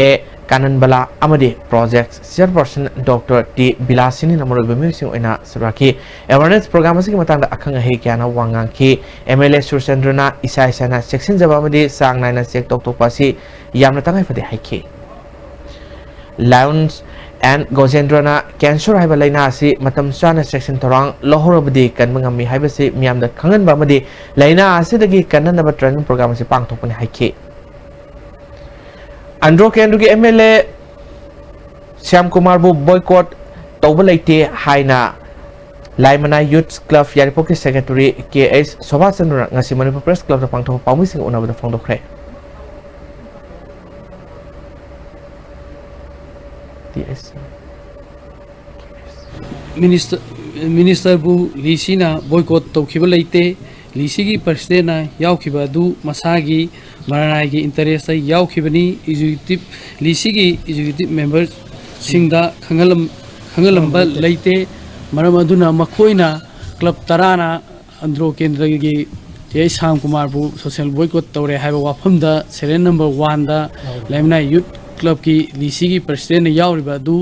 A ꯀꯥꯅꯟꯕꯂꯥ ꯑꯃꯗꯤ ꯄ꯭ꯔꯣꯖꯦꯛ ꯆꯤꯌꯔꯄꯔꯁꯟ ꯗꯣꯛꯇꯔ ꯇꯤ ꯕꯤꯂꯥꯁꯤꯅꯤꯅ ꯃꯔꯨꯑꯣꯏꯕ ꯃꯤꯑꯣꯏꯁꯤꯡ ꯑꯣꯏꯅ ꯁꯔꯨꯛ ꯌꯥꯈꯤ꯫ ꯑꯦꯋꯥꯔꯅꯦꯁ ꯄ꯭ꯔꯣꯒ꯭ꯔꯥꯝ ꯑꯁꯤꯒꯤ ꯃꯇꯥꯡꯗ ꯑꯈꯪ ꯑꯍꯩ ꯀꯌꯥꯅ ꯋꯥ ꯉꯥꯡꯈꯤ꯫ ꯑꯦꯝ ꯑꯦꯜ ꯑꯦ ꯁꯨꯔꯆꯟꯗ꯭ꯔꯅ ꯏꯁꯥ ꯏꯁꯥꯅ ꯆꯦꯛꯁꯤꯟꯖꯕ ꯑꯃꯗꯤ ꯆꯥꯡ ꯅꯥꯏꯅ ꯆꯦꯛ ꯇꯧꯊꯣꯛꯄ ꯑꯁꯤ ꯌꯥꯝꯅ ꯇꯉꯥꯏ ꯐꯗꯦ ꯍꯥꯏꯈꯤ꯫ ꯂꯥꯌꯣꯟꯁ ꯑꯦꯟ ꯒꯣꯖꯦꯟꯗ꯭ꯔꯅ ꯀꯦꯟꯁꯔ ꯍꯥꯏꯕ ꯂꯥꯏꯅꯥ ꯑꯁꯤ ꯃꯇꯝ ꯆꯥꯅ ꯆꯦꯛꯁꯤꯟ ꯊꯧꯔꯥꯡ ꯂꯧꯍꯧꯔꯕꯗꯤ ꯀꯟꯕ ꯉꯝꯃꯤ ꯍꯥꯏꯕꯁꯤ ꯃꯤꯌꯥꯝꯗ ꯈꯪꯍꯟꯕ ꯑꯃꯗꯤ ꯂꯥꯏꯅꯥ ꯑꯁꯤꯗꯒꯤ ꯀꯟꯅꯅꯕ ꯇ꯭ꯔꯦꯅꯤꯡ ꯄ꯭ꯔꯣꯒ꯭ꯔꯥꯝ ꯑꯁꯤ ꯄꯥꯡꯊꯣꯛꯄꯅꯤ ꯍꯥꯏꯈꯤ꯫ ꯑꯟꯗ꯭ꯔꯣ ꯀꯦꯟꯗ꯭ꯔꯒꯤ ꯑꯦꯝ ꯑꯦꯜ ꯑꯦ ꯁ꯭ꯌꯥꯝ ꯀꯨꯃꯥꯔꯕꯨ ꯕꯣꯏꯀꯣꯠ ꯇꯧꯕ ꯂꯩꯇꯦ ꯍꯥꯏꯅ ꯂꯥꯏꯃꯅꯥꯏ ꯌꯨꯊ ꯀ꯭ꯂꯕ ꯌꯥꯏꯔꯤꯄꯣꯛꯀꯤ ꯁꯦꯀ꯭ꯔꯦꯇꯔꯤ ꯀꯦ ꯑꯩꯆ ꯁꯣꯚꯥꯆꯟꯗ꯭ꯔꯅ ꯉꯁꯤ ꯃꯅꯤꯄꯨꯔ ꯄ꯭ꯔꯦꯁ ꯀ꯭ꯂꯕꯇ ꯄꯥꯡꯊꯣꯛꯄ ꯄꯥꯎꯃꯤꯁꯤꯡꯒ ꯎꯅꯕꯗ ꯐꯣꯡꯗꯣꯛꯈ꯭ꯔꯦ꯫ T H C. ꯃꯤꯅꯤꯁꯇꯔ, ꯃꯤꯅꯤꯁꯇꯔꯕꯨ ꯂꯤ ꯁꯤꯅ ꯕꯣꯏꯀꯣꯠ ꯇꯧꯈꯤꯕ ꯂꯩꯇꯦ꯫ ꯂꯤ ꯁꯤꯒꯤ ꯄ꯭ꯔꯁꯤꯗꯦꯟꯅ ꯌꯥꯎꯈꯤꯕ ꯑꯗꯨ ꯃꯁꯥꯒꯤ ꯃꯔꯅꯥꯏꯒꯤ ꯏꯟꯇꯔꯦꯁꯇ ꯌꯥꯎꯈꯤꯕꯅꯤ꯫ ꯑꯦꯛꯖꯤꯀ꯭ꯌꯨꯇꯤꯞ, ꯂꯤ ꯁꯤꯒꯤ ꯑꯦꯛꯖꯤꯀ꯭ꯌꯨꯇꯤꯞ ꯃꯦꯝꯕꯔꯁꯤꯡꯗ ꯈꯪꯍꯜꯂꯝ-, ꯈꯪꯍꯜꯂꯝꯕ ꯂꯩꯇꯦ꯫ ꯃꯔꯝ ꯑꯗꯨꯅ ꯃꯈꯣꯏꯅ ꯀ꯭ꯂꯕ ꯇꯔꯥꯅ ꯑꯟꯗ꯭ꯔꯣ ꯀꯦꯟꯗ꯭ꯔꯒꯤ ꯇꯤ ꯑꯩꯆ ꯁ꯭ꯌꯥꯝ ꯀꯨꯃꯥꯔꯕꯨ ꯁꯣꯁꯦꯜ ꯕꯣꯏꯀꯣꯠ ꯇꯧꯔꯦ ꯍꯥꯏꯕ ꯋꯥꯐꯝꯗ ꯁꯦꯔꯤꯌꯦꯜ ꯅꯝꯕꯔ ꯋꯥꯟꯗ ꯂꯩꯃꯅꯥꯏ ꯌꯨꯊ ꯀ꯭ꯂꯕꯀꯤ ꯂꯤ ꯁꯤꯒꯤ ꯄ꯭ꯔꯁꯤꯗꯦꯟꯅ ꯌꯥꯎꯔꯤꯕ ꯑꯗꯨ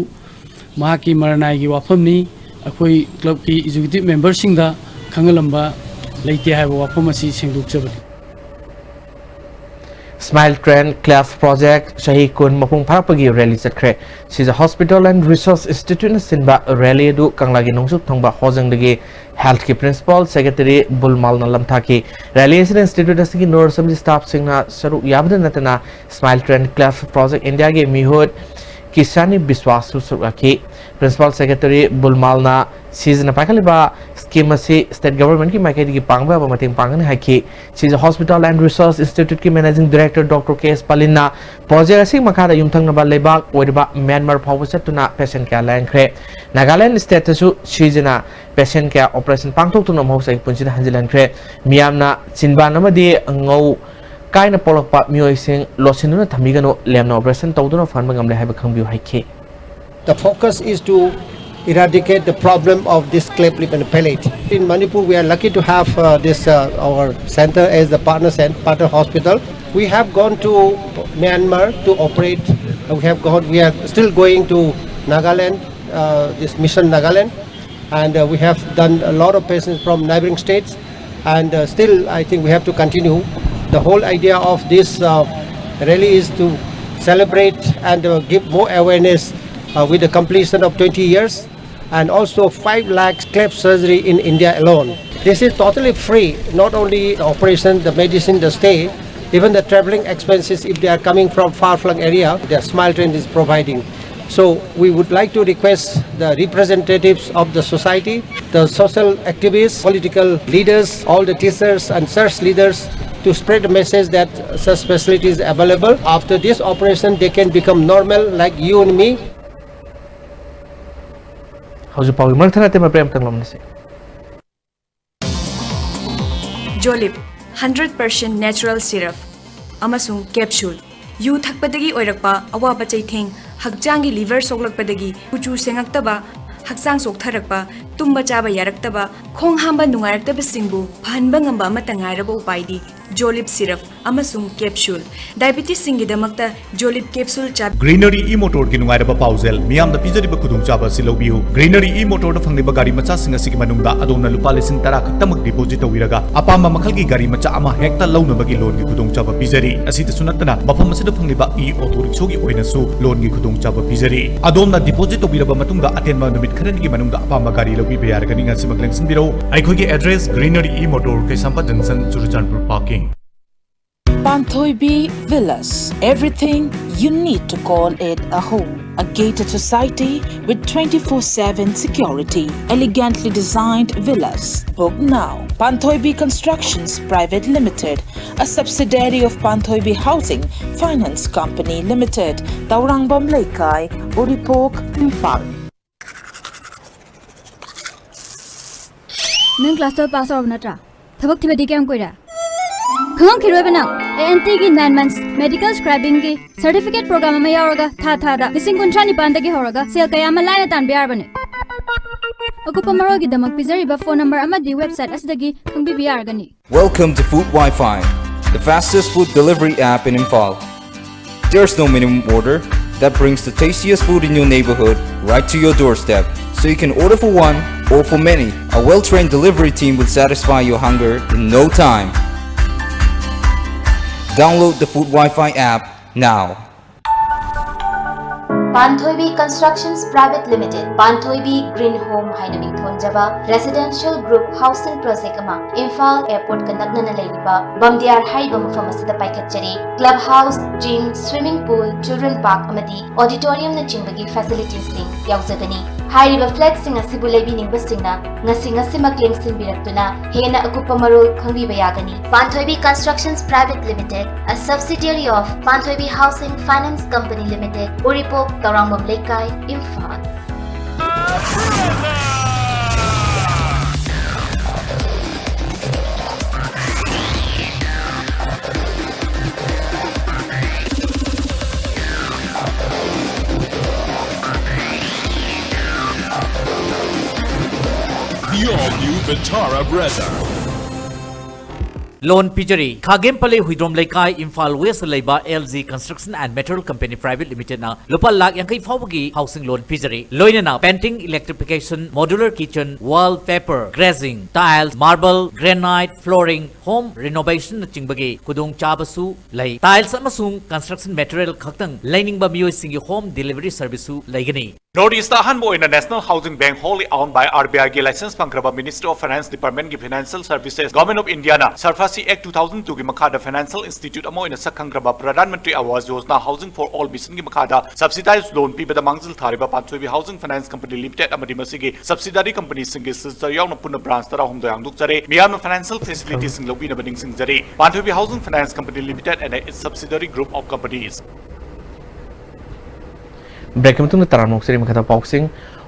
ꯃꯍꯥꯛꯀꯤ ꯃꯔꯅꯥꯏꯒꯤ ꯋꯥꯐꯝꯅꯤ꯫ ꯑꯩꯈꯣꯏ ꯀ꯭ꯂꯕꯀꯤ ꯑꯦꯛꯖꯤꯀ꯭ꯌꯨꯇꯤꯞ ꯃꯦꯝꯕꯔꯁꯤꯡꯗ ꯈꯪꯍꯜꯂꯝꯕ ꯂꯩꯇꯦ ꯍꯥꯏꯕ ꯋꯥꯐꯝ ꯑꯁꯤ ꯁꯦꯡꯗꯣꯛꯆꯕꯅꯤ꯫ ꯁ꯭ꯃꯥꯏꯜ ꯇ꯭ꯔꯦꯟ ꯀ꯭ꯂꯕ ꯄ꯭ꯔꯣꯖꯦꯛ ꯆꯍꯤ ꯀꯨꯟ ꯃꯄꯨꯡ ꯐꯥꯔꯛꯄꯒꯤ ꯔꯦꯂꯤ ꯆꯠꯈ꯭ꯔꯦ꯫ ꯁꯤꯖ ꯍꯣꯁꯄꯤꯇꯥꯜ ꯑꯦꯟ ꯔꯤꯁꯔꯁ ꯏꯟꯁꯇꯤꯇ꯭ꯌꯨꯠꯅ ꯁꯤꯟꯕ ꯔꯦꯂꯤ ꯑꯗꯨ ꯀꯪꯂꯥꯒꯤ ꯅꯣꯡꯆꯨꯞ ꯊꯪꯕ ꯍꯣꯖꯪꯗꯒꯤ ꯍꯦꯜꯊꯀꯤ ꯄ꯭ꯔꯤꯟꯁꯤꯄꯥꯜ ꯁꯦꯀ꯭ꯔꯦꯇꯔꯤ ꯕꯨꯜꯃꯥꯜꯅ ꯂꯝꯊꯥꯈꯤ꯫ ꯔꯦꯂꯤ ꯑꯁꯤꯗ ꯏꯟꯁꯇꯤꯇ꯭ꯌꯨꯠ ꯑꯁꯤꯒꯤ ꯅꯔꯁ ꯑꯃꯗꯤ ꯁ꯭ꯇꯥꯐꯁꯤꯡꯅ ꯁꯔꯨꯛ ꯌꯥꯕꯗ ꯅꯠꯇꯅ ꯁ꯭ꯃꯥꯏꯜ ꯇ꯭ꯔꯦꯟ ꯀ꯭ꯂꯕ ꯄ꯭ꯔꯣꯖꯦꯛ ꯏꯟꯗꯤꯌꯥꯒꯤ ꯃꯤꯍꯨꯠ ꯀꯤꯁꯥꯅꯤ ꯕꯤꯁ꯭ꯋꯥꯁꯁꯨ ꯁꯔꯨꯛ ꯌꯥꯈꯤ꯫ ꯄ꯭ꯔꯤꯟꯁꯤꯄꯥꯜ ꯁꯦꯀ꯭ꯔꯦꯇꯔꯤ ꯕꯨꯜꯃꯥꯜꯅ ꯁꯤꯖꯅ ꯄꯥꯏꯈꯠꯂꯤꯕ ꯁ꯭ꯀꯤꯝ ꯑꯁꯤ ꯁ꯭ꯇꯦꯠ ꯒꯚꯔꯟꯃꯦꯟꯠꯀꯤ ꯃꯥꯏꯀꯩꯗꯒꯤ ꯄꯥꯡꯕ ꯌꯥꯕ ꯃꯇꯦꯡ ꯄꯥꯡꯒꯅꯤ ꯍꯥꯏꯈꯤ꯫ ꯁꯤꯖ ꯍꯣꯁꯄꯤꯇꯥꯜ ꯑꯦꯟ ꯔꯤꯁꯔꯁ ꯏꯟꯁꯇꯤꯇ꯭ꯌꯨꯠꯀꯤ managing director doctor K S ꯄꯥꯂꯤꯟꯅ ꯄ꯭ꯔꯣꯖꯦꯛ ꯑꯁꯤꯒꯤ ꯃꯈꯥꯗ ꯌꯨꯝꯊꯪꯅꯕ ꯂꯩꯕꯥꯛ ꯑꯣꯏꯔꯤꯕ ꯃ꯭ꯌꯥꯟꯃꯥꯔ ꯐꯥꯎꯕ ꯆꯠꯇꯨꯅ ꯄꯦꯁꯦꯟꯠ ꯀꯌꯥ ꯂꯥꯌꯦꯡꯈ꯭ꯔꯦ꯫ ꯅꯥꯒꯥꯂꯦꯟꯗ ꯁ꯭ꯇꯦꯠꯇꯁꯨ ꯁꯤꯖꯅ ꯄꯦꯁꯦꯟꯠ ꯀꯌꯥ ꯑꯣꯄꯔꯦꯁꯟ ꯄꯥꯡꯊꯣꯛꯇꯨꯅ ꯃꯍꯧꯁꯥꯒꯤ ꯄꯨꯟꯁꯤꯗ ꯍꯟꯖꯤꯜꯍꯟꯈ꯭ꯔꯦ꯫ ꯃꯤꯌꯥꯝꯅ ꯆꯤꯟꯕꯥꯟ ꯑꯃꯗꯤ ꯉꯧ ꯀꯥꯏꯅ ꯄꯣꯛꯂꯛꯄ ꯃꯤꯑꯣꯏꯁꯤꯡ ꯂꯣꯠꯁꯤꯟꯗꯨꯅ ꯊꯝꯕꯤꯒꯅꯨ, ꯂꯦꯝꯅ ꯑꯣꯄꯔꯦꯁꯟ ꯇꯧꯗꯨꯅ ꯐꯍꯟꯕ ꯉꯝꯂꯦ ꯍꯥꯏꯕ ꯈꯪꯕꯤꯌꯨ ꯍꯥꯏꯈꯤ꯫ The focus is to eradicate the problem of this cleft lip and palate. In Manipur, we are lucky to have, uh, this, uh, our center as the partner cent-, partner hospital. We have gone to Myanmar to operate We have gone, we are still going to Nagaland, uh, this Mission Nagaland, and uh, we have done a lot of patients from neighboring states, and uh, still I think we have to continue. The whole idea of this uh, rally is to celebrate and uh, give more awareness uh, with the completion of twenty years, and also five lakh cleft surgery in India alone. This is totally free, not only the operation, the medicine, the stay, even the traveling expenses if they are coming from far-flung area, the Smile Train is providing. So we would like to request the representatives of the society, the social activists, political leaders, all the teachers and church leaders to spread the message that such facilities available. After this operation, they can become normal like you and me. ꯍꯧꯖꯤꯛ ꯐꯥꯎꯒꯤ ꯃꯔꯛ ꯊꯠꯅ ꯇꯦꯝꯕ ꯄ꯭ꯔꯦꯝ ꯇꯪꯂꯝꯅꯁꯤ꯫ Julep hundred percent natural syrup ꯑꯃꯁꯨꯡ capsule. ꯌꯨ ꯊꯛꯄꯗꯒꯤ ꯑꯣꯏꯔꯛꯄ ꯑꯋꯥꯕ ꯆꯩꯊꯦꯡ, ꯍꯛꯆꯥꯡꯒꯤ ꯂꯤꯚꯔ ꯁꯣꯛꯂꯛꯄꯗꯒꯤ ꯀꯨꯆꯨ ꯁꯦꯡꯉꯛꯇꯕ, ꯍꯛꯆꯥꯡ ꯆꯣꯛꯊꯔꯛꯄ, ꯇꯨꯝꯕ ꯆꯥꯕ ꯌꯥꯔꯛꯇꯕ, ꯈꯣꯡ ꯍꯥꯝꯕ ꯅꯨꯡꯉꯥꯏꯔꯛꯇꯕꯁꯤꯡꯕꯨ ꯐꯍꯟꯕ ꯉꯝꯕ ꯑꯃꯠꯇ ꯉꯥꯏꯔꯕ ꯎꯄꯥꯏꯗꯤ ꯖꯣꯂꯤꯞ ꯁꯤꯔꯞ ꯑꯃꯁꯨꯡ ꯀꯦꯞꯁꯨꯜ꯫ ꯗꯥꯏꯕꯤꯇꯤꯁꯁꯤꯡꯒꯤꯗꯃꯛꯇ ꯖꯣꯂꯤꯞ ꯀꯦꯞꯁꯨꯜ ꯆꯥꯕꯤꯌꯨ꯫ ꯒ꯭ꯔꯤꯅꯔꯤ ꯏ ꯃꯣꯇꯣꯔꯒꯤ ꯅꯨꯡꯉꯥꯏꯔꯕ ꯄꯥꯎꯖꯦꯜ, ꯃꯤꯌꯥꯝꯅ ꯄꯤꯖꯔꯤꯕ ꯈꯨꯗꯣꯡꯆꯥꯕ ꯑꯁꯤ ꯂꯧꯕꯤꯌꯨ꯫ ꯒ꯭ꯔꯤꯅꯔꯤ ꯏ ꯃꯣꯇꯣꯔꯗ ꯐꯪꯂꯤꯕ ꯒꯥꯔꯤ ꯃꯆꯥꯁꯤꯡ ꯑꯁꯤꯒꯤ ꯃꯅꯨꯡꯗ ꯑꯗꯣꯝꯅ ꯂꯨꯄꯥ ꯂꯤꯁꯤꯡ ꯇꯔꯥ ꯈꯛꯇꯃꯛ ꯗꯤꯄꯣꯖꯤꯠ ꯇꯧꯕꯤꯔꯒ ꯑꯄꯥꯝꯕ ꯃꯈꯜꯒꯤ ꯒꯥꯔꯤ ꯃꯆꯥ ꯑꯃ ꯍꯦꯛꯇ ꯂꯧꯅꯕꯒꯤ ꯂꯣꯟꯒꯤ ꯈꯨꯗꯣꯡꯆꯥꯕ ꯄꯤꯖꯔꯤ꯫ ꯑꯁꯤꯗꯁꯨ ꯅꯠꯇꯅ ꯃꯐꯝ ꯑꯁꯤꯗ ꯐꯪꯂꯤꯕ ꯏ ꯑꯣꯇꯣ ꯔꯤꯛꯁꯣꯒꯤ ꯑꯣꯏꯅꯁꯨ ꯂꯣꯟꯒꯤ ꯈꯨꯗꯣꯡꯆꯥꯕ ꯄꯤꯖꯔꯤ꯫ ꯑꯗꯣꯝꯅ ꯗꯤꯄꯣꯖꯤꯠ ꯇꯧꯕꯤꯔꯕ ꯃꯇꯨꯡꯗ ꯑꯇꯦꯟꯕ ꯅꯨꯃꯤꯠ ꯈꯔꯅꯤꯒꯤ ꯃꯅꯨꯡꯗ ꯑꯄꯥꯝꯕ ꯒꯥꯔꯤ ꯂꯧꯕꯤꯕ ꯌꯥꯔꯒꯅꯤ꯫ ꯉꯁꯤꯃꯛ ꯂꯦꯡꯁꯤꯟꯕꯤꯔꯛꯎ꯫ ꯑꯩꯈꯣꯏꯒꯤ address greenery E motor, Keishampat ꯖꯪꯁꯟ, Churachandpur parking. Panthoibi Villas, everything you need to call it a home. A gated society with twenty-four seven security, elegantly designed villas. Book now. Panthoibi Constructions Private Limited, a subsidiary of Panthoibi Housing Finance Company Limited, Taurangvam Leikai, Uripok, Imphal. ꯅꯪ class twelve pass ꯇꯧꯔꯕ ꯅꯠꯇ꯭ꯔꯥ? ꯊꯕꯛ ꯊꯤꯕꯗꯤ ꯀꯌꯥꯝ ꯀꯨꯏꯔꯦ? ꯈꯪꯉꯝꯈꯤꯔꯣꯏꯕ ꯅꯪ꯫ A N ꯇꯤꯒꯤ nine months medical scribingꯒꯤ certificate program ꯑꯃ ꯌꯥꯎꯔꯒ ꯊꯥ ꯊꯥꯗ ꯂꯤꯁꯤꯡ ꯀꯨꯟꯊ꯭ꯔꯥ ꯅꯤꯄꯥꯟꯗꯒꯤ ꯍꯧꯔꯒ ꯁꯦꯜ ꯀꯌꯥ ꯑꯃ ꯂꯥꯏꯅ ꯇꯥꯟꯕ ꯌꯥꯔꯕꯅꯦ꯫ ꯑꯀꯨꯞꯄ ꯃꯔꯣꯜꯒꯤꯗꯃꯛ ꯄꯤꯖꯔꯤꯕ phone number ꯑꯃꯗꯤ website ꯑꯁꯤꯗꯒꯤ ꯈꯪꯕꯤꯕ ꯌꯥꯔꯒꯅꯤ꯫ Welcome to Food Wi-Fi, the fastest food delivery app in Imphal. There's no minimum order, that brings the tastiest food in your neighborhood right to your doorstep, so you can order for one or for many. A well-trained delivery team will satisfy your hunger in no time. Download the Food Wi-Fi app now. Panthoibi Constructions Private Limited, Panthoibi Green Home ꯍꯥꯏꯅ ꯃꯤꯡꯊꯣꯟꯖꯕ residential group housing project ꯑꯃ Imphal airport ꯀ ꯅꯛꯅꯅ ꯂꯩꯔꯤꯕ ꯕꯝꯗꯤꯌꯥꯔ ꯍꯥꯏꯔꯤꯕ ꯃꯐꯝ ꯑꯁꯤꯗ ꯄꯥꯏꯈꯠꯆꯔꯤ꯫ Club house, gym, swimming pool, children park ꯑꯃꯗꯤ auditorium ꯅꯆꯤꯡꯕꯒꯤ facilities ꯁꯤꯡ ꯌꯥꯎꯖꯒꯅꯤ꯫ ꯍꯥꯏꯔꯤꯕ flat ꯁꯤꯡ ꯑꯁꯤꯕꯨ ꯂꯩꯕꯤꯅꯤꯡꯕꯁꯤꯡꯅ ꯉꯁꯤ ꯉꯁꯤꯃꯛ ꯂꯦꯡꯁꯤꯟꯕꯤꯔꯛꯇꯨꯅ ꯍꯦꯟꯅ ꯑꯀꯨꯞꯄ ꯃꯔꯣꯜ ꯈꯪꯕꯤꯕ ꯌꯥꯒꯅꯤ꯫ Panthoibi Constructions Private Limited, a subsidiary of Panthoibi Housing Finance Company Limited, ꯎꯔꯤꯄꯣꯛ, ꯇꯧꯔꯥꯡꯕꯝ ꯂꯩꯀꯥꯏ, Imphal. The all-new Vitara Brezza. Loan ꯄꯤꯖꯔꯤ꯫ ꯈꯥꯒꯦꯝꯄꯜꯂꯤ Huidrom ꯂꯩꯀꯥꯏ, ꯏꯝꯐꯥꯜ West ꯂꯩꯕ L G Construction and Material Company Private Limited ꯅ ꯂꯨꯄꯥ ꯂꯥꯈ ꯌꯥꯡꯈꯩ ꯐꯥꯎꯕꯒꯤ housing loan ꯄꯤꯖꯔꯤ꯫ ꯂꯣꯏꯅꯅ painting, electrification, modular kitchen, wall paper, glazing, tiles, marble, granite, flooring, home renovation ꯅꯆꯤꯡꯕꯒꯤ ꯈꯨꯗꯣꯡꯆꯥꯕꯁꯨ ꯂꯩ꯫ Tiles ꯑꯃꯁꯨꯡ construction material ꯈꯛꯇꯪ ꯂꯩꯅꯤꯡꯕ ꯃꯤꯑꯣꯏꯁꯤꯡꯒꯤ home delivery service ꯁꯨ ꯂꯩꯒꯅꯤ꯫ North East ꯇ ꯑꯍꯥꯟꯕ ꯑꯣꯏꯅ National Housing Bank, wholly owned by R B I ꯒꯤ license ꯐꯪꯈ꯭ꯔꯕ Ministry of Finance Department ꯒꯤ Financial Services, Government of India ꯅ SARFAESI Act two thousand two ꯒꯤ ꯃꯈꯥꯗ financial institute ꯑꯃ ꯑꯣꯏꯅ ꯁꯛ ꯈꯪꯈ꯭ꯔꯕ Pradhan Mantri Awas Yojana Housing for All mission ꯒꯤ ꯃꯈꯥꯗ subsidized loan ꯄꯤꯕꯗ ꯃꯥꯡꯖꯤꯜ ꯊꯥꯔꯤꯕ Panthoibi Housing Finance Company Limited ꯑꯃꯗꯤ ꯃꯁꯤꯒꯤ subsidiary company ꯁꯤꯡꯒꯤ sister ꯌꯥꯎꯅ ꯄꯨꯟꯅ branch ꯇꯔꯥꯍꯨꯝꯗꯣꯏ ꯍꯥꯡꯗꯣꯛꯆꯔꯦ꯫ ꯃꯤꯌꯥꯝꯅ financial facility ꯁꯤꯡ ꯂꯧꯕꯤꯅꯕ ꯅꯤꯡꯁꯤꯡꯖꯔꯤ꯫ Panthoibi Housing Finance Company Limited and its subsidiary group of companies. Break ꯀꯤ ꯃꯇꯨꯡꯗ ꯇꯔꯥꯝꯅ ꯑꯣꯛꯆꯔꯤ꯫ ꯃꯈꯥ ꯇꯥꯕ ꯄꯥꯎꯁꯤꯡ꯫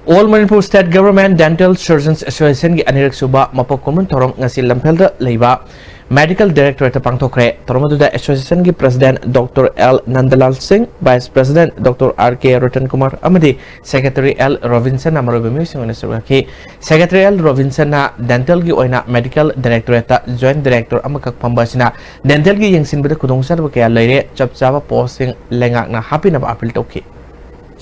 All Manipur State Government Dental Surgeons Association ꯒꯤ ꯑꯅꯤꯔꯛ ꯁꯨꯕ ꯃꯄꯣꯛ ꯀꯨꯝꯑꯣꯟ ꯊꯧꯔꯝ ꯉꯁꯤ ꯂꯝꯐꯦꯜꯗ ꯂꯩꯕ Medical Directorate ꯇ ꯄꯥꯡꯊꯣꯛꯈ꯭ꯔꯦ꯫ ꯊꯧꯔꯝ ꯑꯗꯨꯗ association ꯒꯤ President Doctor L ꯅꯟꯗꯂꯥꯜ ꯁꯤꯡ, Vice President Doctor R K Ratan Kumar ꯑꯃꯗꯤ Secretary L ꯔꯣꯕꯤꯟꯁꯟꯅ ꯃꯔꯨꯑꯣꯏꯕ ꯃꯤꯑꯣꯏꯁꯤꯡ ꯑꯣꯏꯅ ꯁꯔꯨꯛ ꯌꯥꯈꯤ꯫ Secretary L ꯔꯣꯕꯤꯟꯁꯟꯅ dental ꯒꯤ ꯑꯣꯏꯅ Medical Directorate ꯇ Joint Director ꯑꯃꯈꯛ ꯐꯝꯕ ꯑꯁꯤꯅ dental ꯒꯤ ꯌꯦꯡꯁꯤꯟꯕꯗ ꯈꯨꯗꯣꯡꯆꯥꯗꯕ ꯀꯌꯥ ꯂꯩꯔꯦ, ꯆꯞ ꯆꯥꯕ post ꯁꯤꯡ ꯂꯩꯉꯥꯛꯅ ꯍꯥꯞꯄꯤꯅꯕ appeal ꯇꯧꯈꯤ꯫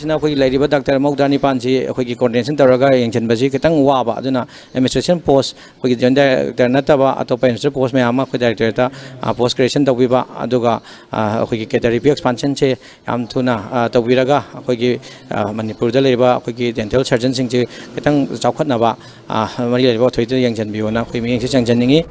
ꯁꯤꯅ ꯑꯩꯈꯣꯏꯒꯤ ꯂꯩꯔꯤꯕ doctor ꯃꯧꯗ꯭ꯔꯥ ꯅꯤꯄꯥꯟꯁꯤ ꯑꯩꯈꯣꯏꯒꯤ coordination ꯇꯧꯔꯒ ꯌꯦꯡꯁꯤꯟꯕꯁꯤ ꯈꯤꯇꯪ ꯋꯥꯕ, ꯑꯗꯨꯅ administration post, ꯑꯩꯈꯣꯏꯒꯤ joint director ꯅꯠꯇꯕ ꯑꯇꯣꯞꯄ administration post ꯃꯌꯥꯝ ꯑꯃ ꯑꯩꯈꯣꯏ directorate ꯇ, ꯑ, post creation ꯇꯧꯕꯤꯕ, ꯑꯗꯨꯒ, ꯑ, ꯑꯩꯈꯣꯏꯒꯤ cadre review expansion ꯁꯦ ꯌꯥꯝ ꯊꯨꯅ, ꯑ, ꯇꯧꯕꯤꯔꯒ ꯑꯩꯈꯣꯏꯒꯤ, ꯑ, ꯃꯅꯤꯄꯨꯔꯗ ꯂꯩꯔꯤꯕ ꯑꯩꯈꯣꯏꯒꯤ dental surgeon ꯁꯤꯡꯁꯤ ꯈꯤꯇꯪ ꯆꯥꯎꯈꯠꯅꯕ, ꯑ, ꯃꯔꯤ ꯂꯩꯅꯕ authority ꯗ ꯌꯦꯡꯁꯤꯟꯕꯤꯌꯣꯅ ꯑꯩꯈꯣꯏ ꯃꯤꯠꯌꯦꯡꯁꯤ ꯆꯪꯖꯅꯤꯡꯉꯤ꯫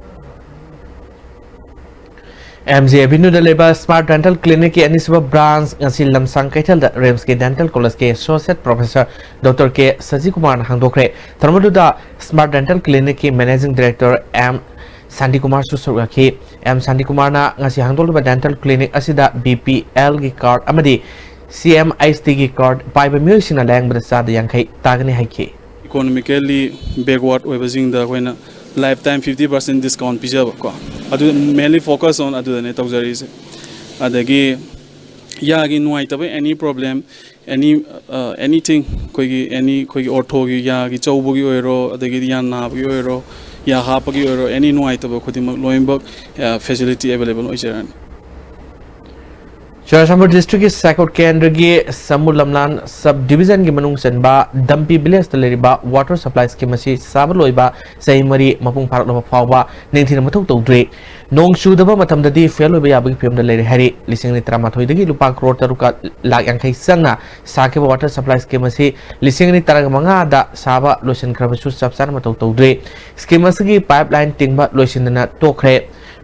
ꯑꯦꯝ ꯖꯤ ꯑꯦꯚꯦꯅ꯭ꯌꯨꯗ ꯂꯩꯕ Smart Dental Clinic ꯀꯤ ꯑꯅꯤꯁꯨꯕ branch ꯉꯁꯤ ꯂꯝꯁꯥꯡ ꯀꯩꯊꯦꯜꯗ RIMS ꯀꯤ Dental College ꯀꯤ Associate Professor Doctor ꯀꯦ ꯁꯖꯤꯀꯨꯃꯥꯔꯅ ꯍꯥꯡꯗꯣꯛꯈ꯭ꯔꯦ꯫ ꯊꯧꯔꯝ ꯑꯗꯨꯗ Smart Dental Clinic ꯀꯤ Managing Director ꯑꯦꯝ ꯁꯥꯟꯇꯤꯀꯨꯃꯥꯔꯁꯨ ꯁꯔꯨꯛ ꯌꯥꯈꯤ꯫ ꯑꯦꯝ ꯁꯥꯟꯇꯤꯀꯨꯃꯥꯔꯅ ꯉꯁꯤ ꯍꯥꯡꯗꯣꯛꯂꯤꯕ dental clinic ꯑꯁꯤꯗ B P L ꯒꯤ card ꯑꯃꯗꯤ C M H T ꯒꯤ card ꯄꯥꯏꯕ ꯃꯤꯑꯣꯏꯁꯤꯡꯅ ꯂꯥꯌꯦꯡꯕꯗ ꯆꯥꯗ ꯌꯥꯡꯈꯩ ꯇꯥꯒꯅꯤ ꯍꯥꯏꯈꯤ꯫ Economically backward ꯑꯣꯏꯕꯁꯤꯡꯗ ꯑꯩꯈꯣꯏꯅ lifetime fifty percent discount ꯄꯤꯖꯕ ꯀꯣ, ꯑꯗꯨ mainly focus on ꯑꯗꯨꯗꯅꯦ ꯇꯧꯖꯔꯤꯁꯦ꯫ ꯑꯗꯒꯤ ꯌꯥꯒꯤ ꯅꯨꯡꯉꯥꯏꯇꯕ any problem, any, uh, anything, ꯑꯩꯈꯣꯏꯒꯤ any, ꯑꯩꯈꯣꯏꯒꯤ ortho ꯒꯤ ꯌꯥꯒꯤ ꯆꯧꯕꯒꯤ ꯑꯣꯏꯔꯣ, ꯑꯗꯒꯤꯗꯤ ꯌꯥ ꯅꯥꯕꯒꯤ ꯑꯣꯏꯔꯣ, ꯌꯥ ꯍꯥꯞꯄꯒꯤ ꯑꯣꯏꯔꯣ, any ꯅꯨꯡꯉꯥꯏꯇꯕ ꯈꯨꯗꯤꯡꯃꯛ ꯂꯣꯏꯅꯃꯛ, uh, facility available ꯑꯣꯏꯖꯔꯅꯤ꯫ Churachandpur district ꯀꯤ ꯁꯥꯏꯀꯣꯠ ꯀꯦꯟꯗ꯭ꯔꯒꯤ ꯁꯃꯨ ꯂꯝꯂꯥꯟ sub division ꯒꯤ ꯃꯅꯨꯡ ꯆꯟꯕ ꯗꯝꯄꯤ village ꯇ ꯂꯩꯔꯤꯕ water supply scheme ꯑꯁꯤ ꯁꯥꯕ ꯂꯣꯏꯕ ꯆꯍꯤ ꯃꯔꯤ ꯃꯄꯨꯡ ꯐꯥꯔꯛꯂꯕ ꯐꯥꯎꯕ ꯅꯤꯡꯊꯤꯅ ꯃꯊꯧ ꯇꯧꯗ꯭ꯔꯤ꯫ ꯅꯣꯡ ꯆꯨꯗꯕ ꯃꯇꯝꯗꯗꯤ fail ꯑꯣꯏꯕ ꯌꯥꯕꯒꯤ ꯐꯤꯕꯝꯗ ꯂꯩꯔꯦ ꯍꯥꯏꯔꯤ꯫ ꯂꯤꯁꯤꯡ ꯑꯅꯤ ꯇꯔꯥꯃꯥꯊꯣꯏꯗꯒꯤ ꯂꯨꯄꯥ ꯀ꯭ꯔꯣꯔ ꯇꯔꯨꯛꯀ ꯂꯥꯈ ꯌꯥꯡꯈꯩ ꯆꯪꯅ ꯁꯥꯈꯤꯕ water supply scheme ꯑꯁꯤ ꯂꯤꯁꯤꯡ ꯑꯅꯤ ꯇꯔꯥꯃꯉꯥꯗ ꯁꯥꯕ ꯂꯣꯏꯁꯤꯟꯈ꯭ꯔꯕꯁꯨ ꯆꯞ ꯆꯥꯅ ꯃꯊꯧ ꯇꯧꯗ꯭ꯔꯤ꯫ Scheme ꯑꯁꯤꯒꯤ pipeline ꯇꯤꯡꯕ ꯂꯣꯏꯁꯤꯟꯗꯅ ꯇꯣꯛꯈ꯭ꯔꯦ꯫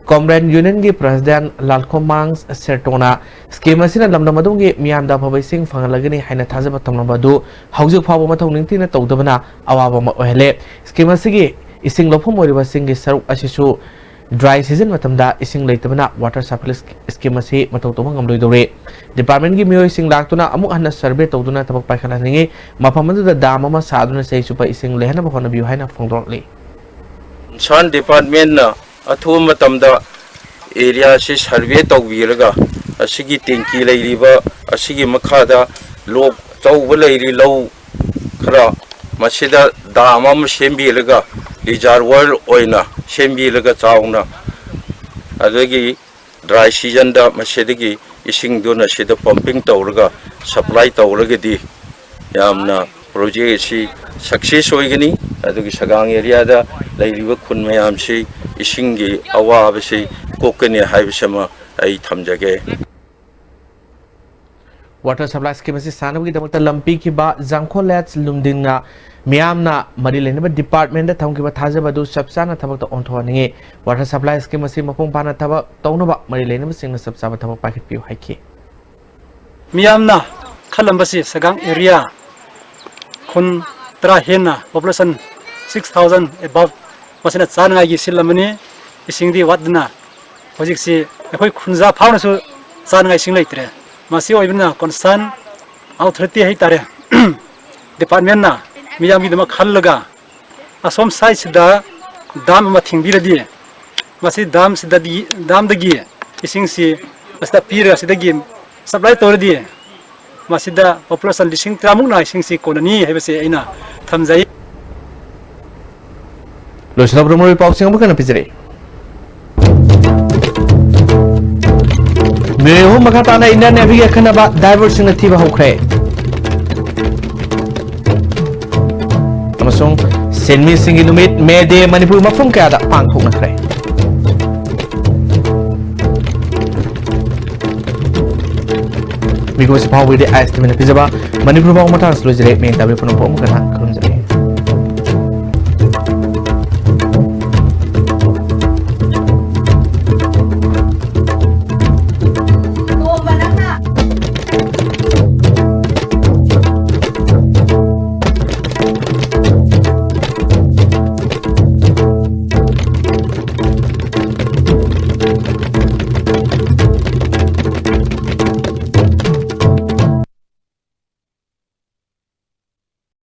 Comrade Union ꯒꯤ President ꯂꯥꯜꯈꯣꯃꯥꯡ ꯁꯦꯔꯇꯣꯅ scheme ꯑꯁꯤꯅ ꯂꯝꯗꯝ ꯑꯗꯨꯒꯤ ꯃꯤꯌꯥꯝꯗ ꯑꯐꯕ ꯏꯁꯤꯡ ꯐꯪꯍꯜꯂꯒꯅꯤ ꯍꯥꯏꯅ ꯊꯥꯖꯕ ꯊꯝꯂꯝꯕ ꯑꯗꯨ ꯍꯧꯖꯤꯛ ꯐꯥꯎꯕ ꯃꯊꯧ ꯅꯤꯡꯊꯤꯅ ꯇꯧꯗꯕꯅ ꯑꯋꯥꯕ ꯑꯃ ꯑꯣꯏꯍꯜꯂꯦ꯫ Scheme ꯑꯁꯤꯒꯤ ꯏꯁꯤꯡ ꯂꯧꯐꯝ ꯑꯣꯏꯔꯤꯕ ꯆꯤꯡꯒꯤ ꯁꯔꯨꯛ ꯑꯁꯤꯁꯨ Dry season ꯃꯇꯝꯗ ꯏꯁꯤꯡ ꯂꯩꯇꯕꯅ water supply scheme ꯑꯁꯤ ꯃꯊꯧ ꯇꯧꯕ ꯉꯝꯂꯣꯏꯗꯧꯔꯤ꯫ Department ꯀꯤ ꯃꯤꯑꯣꯏꯁꯤꯡ ꯂꯥꯛꯇꯨꯅ ꯑꯃꯨꯛ ꯍꯟꯅ survey ꯇꯧꯗꯨꯅ ꯊꯕꯛ ꯄꯥꯏꯈꯠꯍꯟꯅꯤꯡꯏ꯫ ꯃꯐꯝ ꯑꯗꯨꯗ dam ꯑꯃ ꯁꯥꯗꯨꯅ ꯆꯍꯤ ꯆꯨꯞꯄ ꯏꯁꯤꯡ ꯂꯩꯍꯟꯅꯕ ꯍꯣꯠꯅꯕꯤꯌꯨ ꯍꯥꯏꯅ ꯐꯣꯡꯗꯣꯔꯛꯂꯤ꯫ Concern department ꯅ ꯑꯊꯨꯕ ꯃꯇꯝꯗ area ꯁꯤ survey ꯇꯧꯕꯤꯔꯒ, ꯑꯁꯤꯒꯤ tank ꯂꯩꯔꯤꯕ, ꯑꯁꯤꯒꯤ ꯃꯈꯥꯗ ꯂꯣꯛ ꯑꯆꯧꯕ ꯂꯩꯔꯤ, ꯂꯧ ꯈꯔ, ꯃꯁꯤꯗ dam ꯑꯃ ꯁꯦꯝꯕꯤꯔꯒ, reservoir ꯑꯣꯏꯅ ꯁꯦꯝꯕꯤꯔꯒ ꯆꯥꯎꯅ, ꯑꯗꯒꯤ dry season ꯗ ꯃꯁꯤꯗꯒꯤ ꯏꯁꯤꯡꯗꯨꯅ ꯁꯤꯗ pumping ꯇꯧꯔꯒ supply ꯇꯧꯔꯒꯗꯤ, ꯌꯥꯝꯅ project ꯑꯁꯤ success ꯑꯣꯏꯒꯅꯤ꯫ ꯑꯗꯨꯒꯤ ꯁꯒꯥꯡ area ꯗ ꯂꯩꯔꯤꯕ ꯈꯨꯟ ꯃꯌꯥꯝꯁꯤ ꯏꯁꯤꯡꯒꯤ ꯑꯋꯥꯕꯁꯤ ꯀꯣꯛꯀꯅꯤ ꯍꯥꯏꯕꯁꯤꯃ ꯑꯩ ꯊꯝꯖꯒꯦ꯫ Water supply scheme ꯑꯁꯤ ꯁꯥꯅꯕꯒꯤꯗꯃꯛꯇ ꯂꯝ ꯄꯤꯈꯤꯕ ꯖꯥꯡꯈꯣꯜ ꯂꯦꯠꯁ ꯂꯨꯝꯗꯤꯡꯅ ꯃꯤꯌꯥꯝꯅ ꯃꯔꯤ ꯂꯩꯅꯕ department ꯊꯝꯈꯤꯕ ꯊꯥꯖꯕ ꯑꯗꯨ ꯆꯞ ꯆꯥꯅ ꯊꯕꯛꯇ ꯑꯣꯟꯊꯣꯛꯍꯟꯅꯤꯡꯏ꯫ Water supply scheme ꯑꯁꯤ ꯃꯄꯨꯡ ꯐꯥꯅ ꯊꯕꯛ ꯇꯧꯅꯕ ꯃꯔꯤ ꯂꯩꯅꯕꯁꯤꯡꯅ ꯆꯞ ꯆꯥꯕ ꯊꯕꯛ ꯄꯥꯏꯈꯠꯄꯤꯌꯨ ꯍꯥꯏꯈꯤ꯫ ꯃꯤꯌꯥꯝꯅ ꯈꯜꯂꯝꯕꯁꯤ ꯁꯒꯥꯡ area ꯈꯨꯟ ꯇꯔꯥ ꯍꯦꯟꯅ, population six thousand above, ꯃꯁꯤꯅ ꯆꯥꯅꯉꯥꯏꯒꯤ ꯁꯤꯜ ꯑꯃꯅꯤ꯫ ꯏꯁꯤꯡꯗꯤ ꯋꯥꯠꯇꯅ ꯍꯧꯖꯤꯛꯁꯤ ꯑꯩꯈꯣꯏ ꯈꯨꯟꯖꯥ ꯐꯥꯎꯅꯁꯨ ꯆꯥꯅꯉꯥꯏ ꯏꯁꯤꯡ ꯂꯩꯇ꯭ꯔꯦ꯫ ꯃꯁꯤ ꯑꯣꯏꯕꯅ concern authority ꯍꯥꯏꯇꯥꯔꯦ, department ꯅ ꯃꯤꯌꯥꯝꯒꯤꯗꯃꯛ ꯈꯜꯂꯒ ꯑꯁꯣꯝ side ꯁꯤꯗ dam ꯑꯃ ꯊꯤꯡꯕꯤꯔꯗꯤ, ꯃꯁꯤ dam ꯁꯤꯗꯗꯤ, dam ꯗꯒꯤ ꯏꯁꯤꯡꯁꯤ ꯃꯁꯤꯗ ꯄꯤꯔꯒ ꯁꯤꯗꯒꯤ supply ꯇꯧꯔꯗꯤ, ꯃꯁꯤꯗ population ꯂꯤꯁꯤꯡ ꯇꯔꯥꯃꯨꯛꯅ ꯏꯁꯤꯡꯁꯤ ꯀꯣꯟꯅꯅꯤ ꯍꯥꯏꯕꯁꯤ ꯑꯩꯅ ꯊꯝꯖꯩ꯫ ꯂꯣꯏꯁꯤꯜꯂꯕꯗ ꯃꯔꯨꯑꯣꯏꯕ ꯄꯥꯎꯁꯤꯡ ꯑꯃꯨꯛ ꯍꯟꯅ ꯄꯤꯖꯔꯛꯏ꯫ ꯃꯤꯑꯣꯏ ꯑꯍꯨꯝ ꯃꯈꯥ ꯇꯥꯅ Indian Navy ꯒꯤ ꯑꯈꯟꯅꯕ diverꯁꯤꯡꯅ ꯊꯤꯕ ꯍꯧꯈ꯭ꯔꯦ꯫ ꯑꯃꯁꯨꯡ ꯁꯤꯟꯃꯤꯁꯤꯡꯒꯤ ꯅꯨꯃꯤꯠ, May Day, ꯃꯅꯤꯄꯨꯔ ꯃꯐꯝ ꯀꯌꯥꯗ ꯄꯥꯡꯊꯣꯛꯅꯈ꯭ꯔꯦ꯫ ꯃꯤꯀꯨꯞ ꯑꯁꯤ ꯐꯥꯎꯕꯒꯤꯗꯤ ꯑꯥꯏ ꯑꯦꯁ ꯇꯤ ꯚꯤꯅ ꯄꯤꯖꯕ ꯃꯅꯤꯄꯨꯔ ꯄꯥꯎ ꯃꯇꯥꯡꯁꯨ ꯂꯣꯏꯖꯔꯦ꯫ ꯃꯤꯌꯦꯡ ꯇꯥꯕꯤꯌꯨ ꯄꯨꯝꯅꯃꯛꯄꯨ ꯑꯃꯨꯛ ꯍꯟꯅ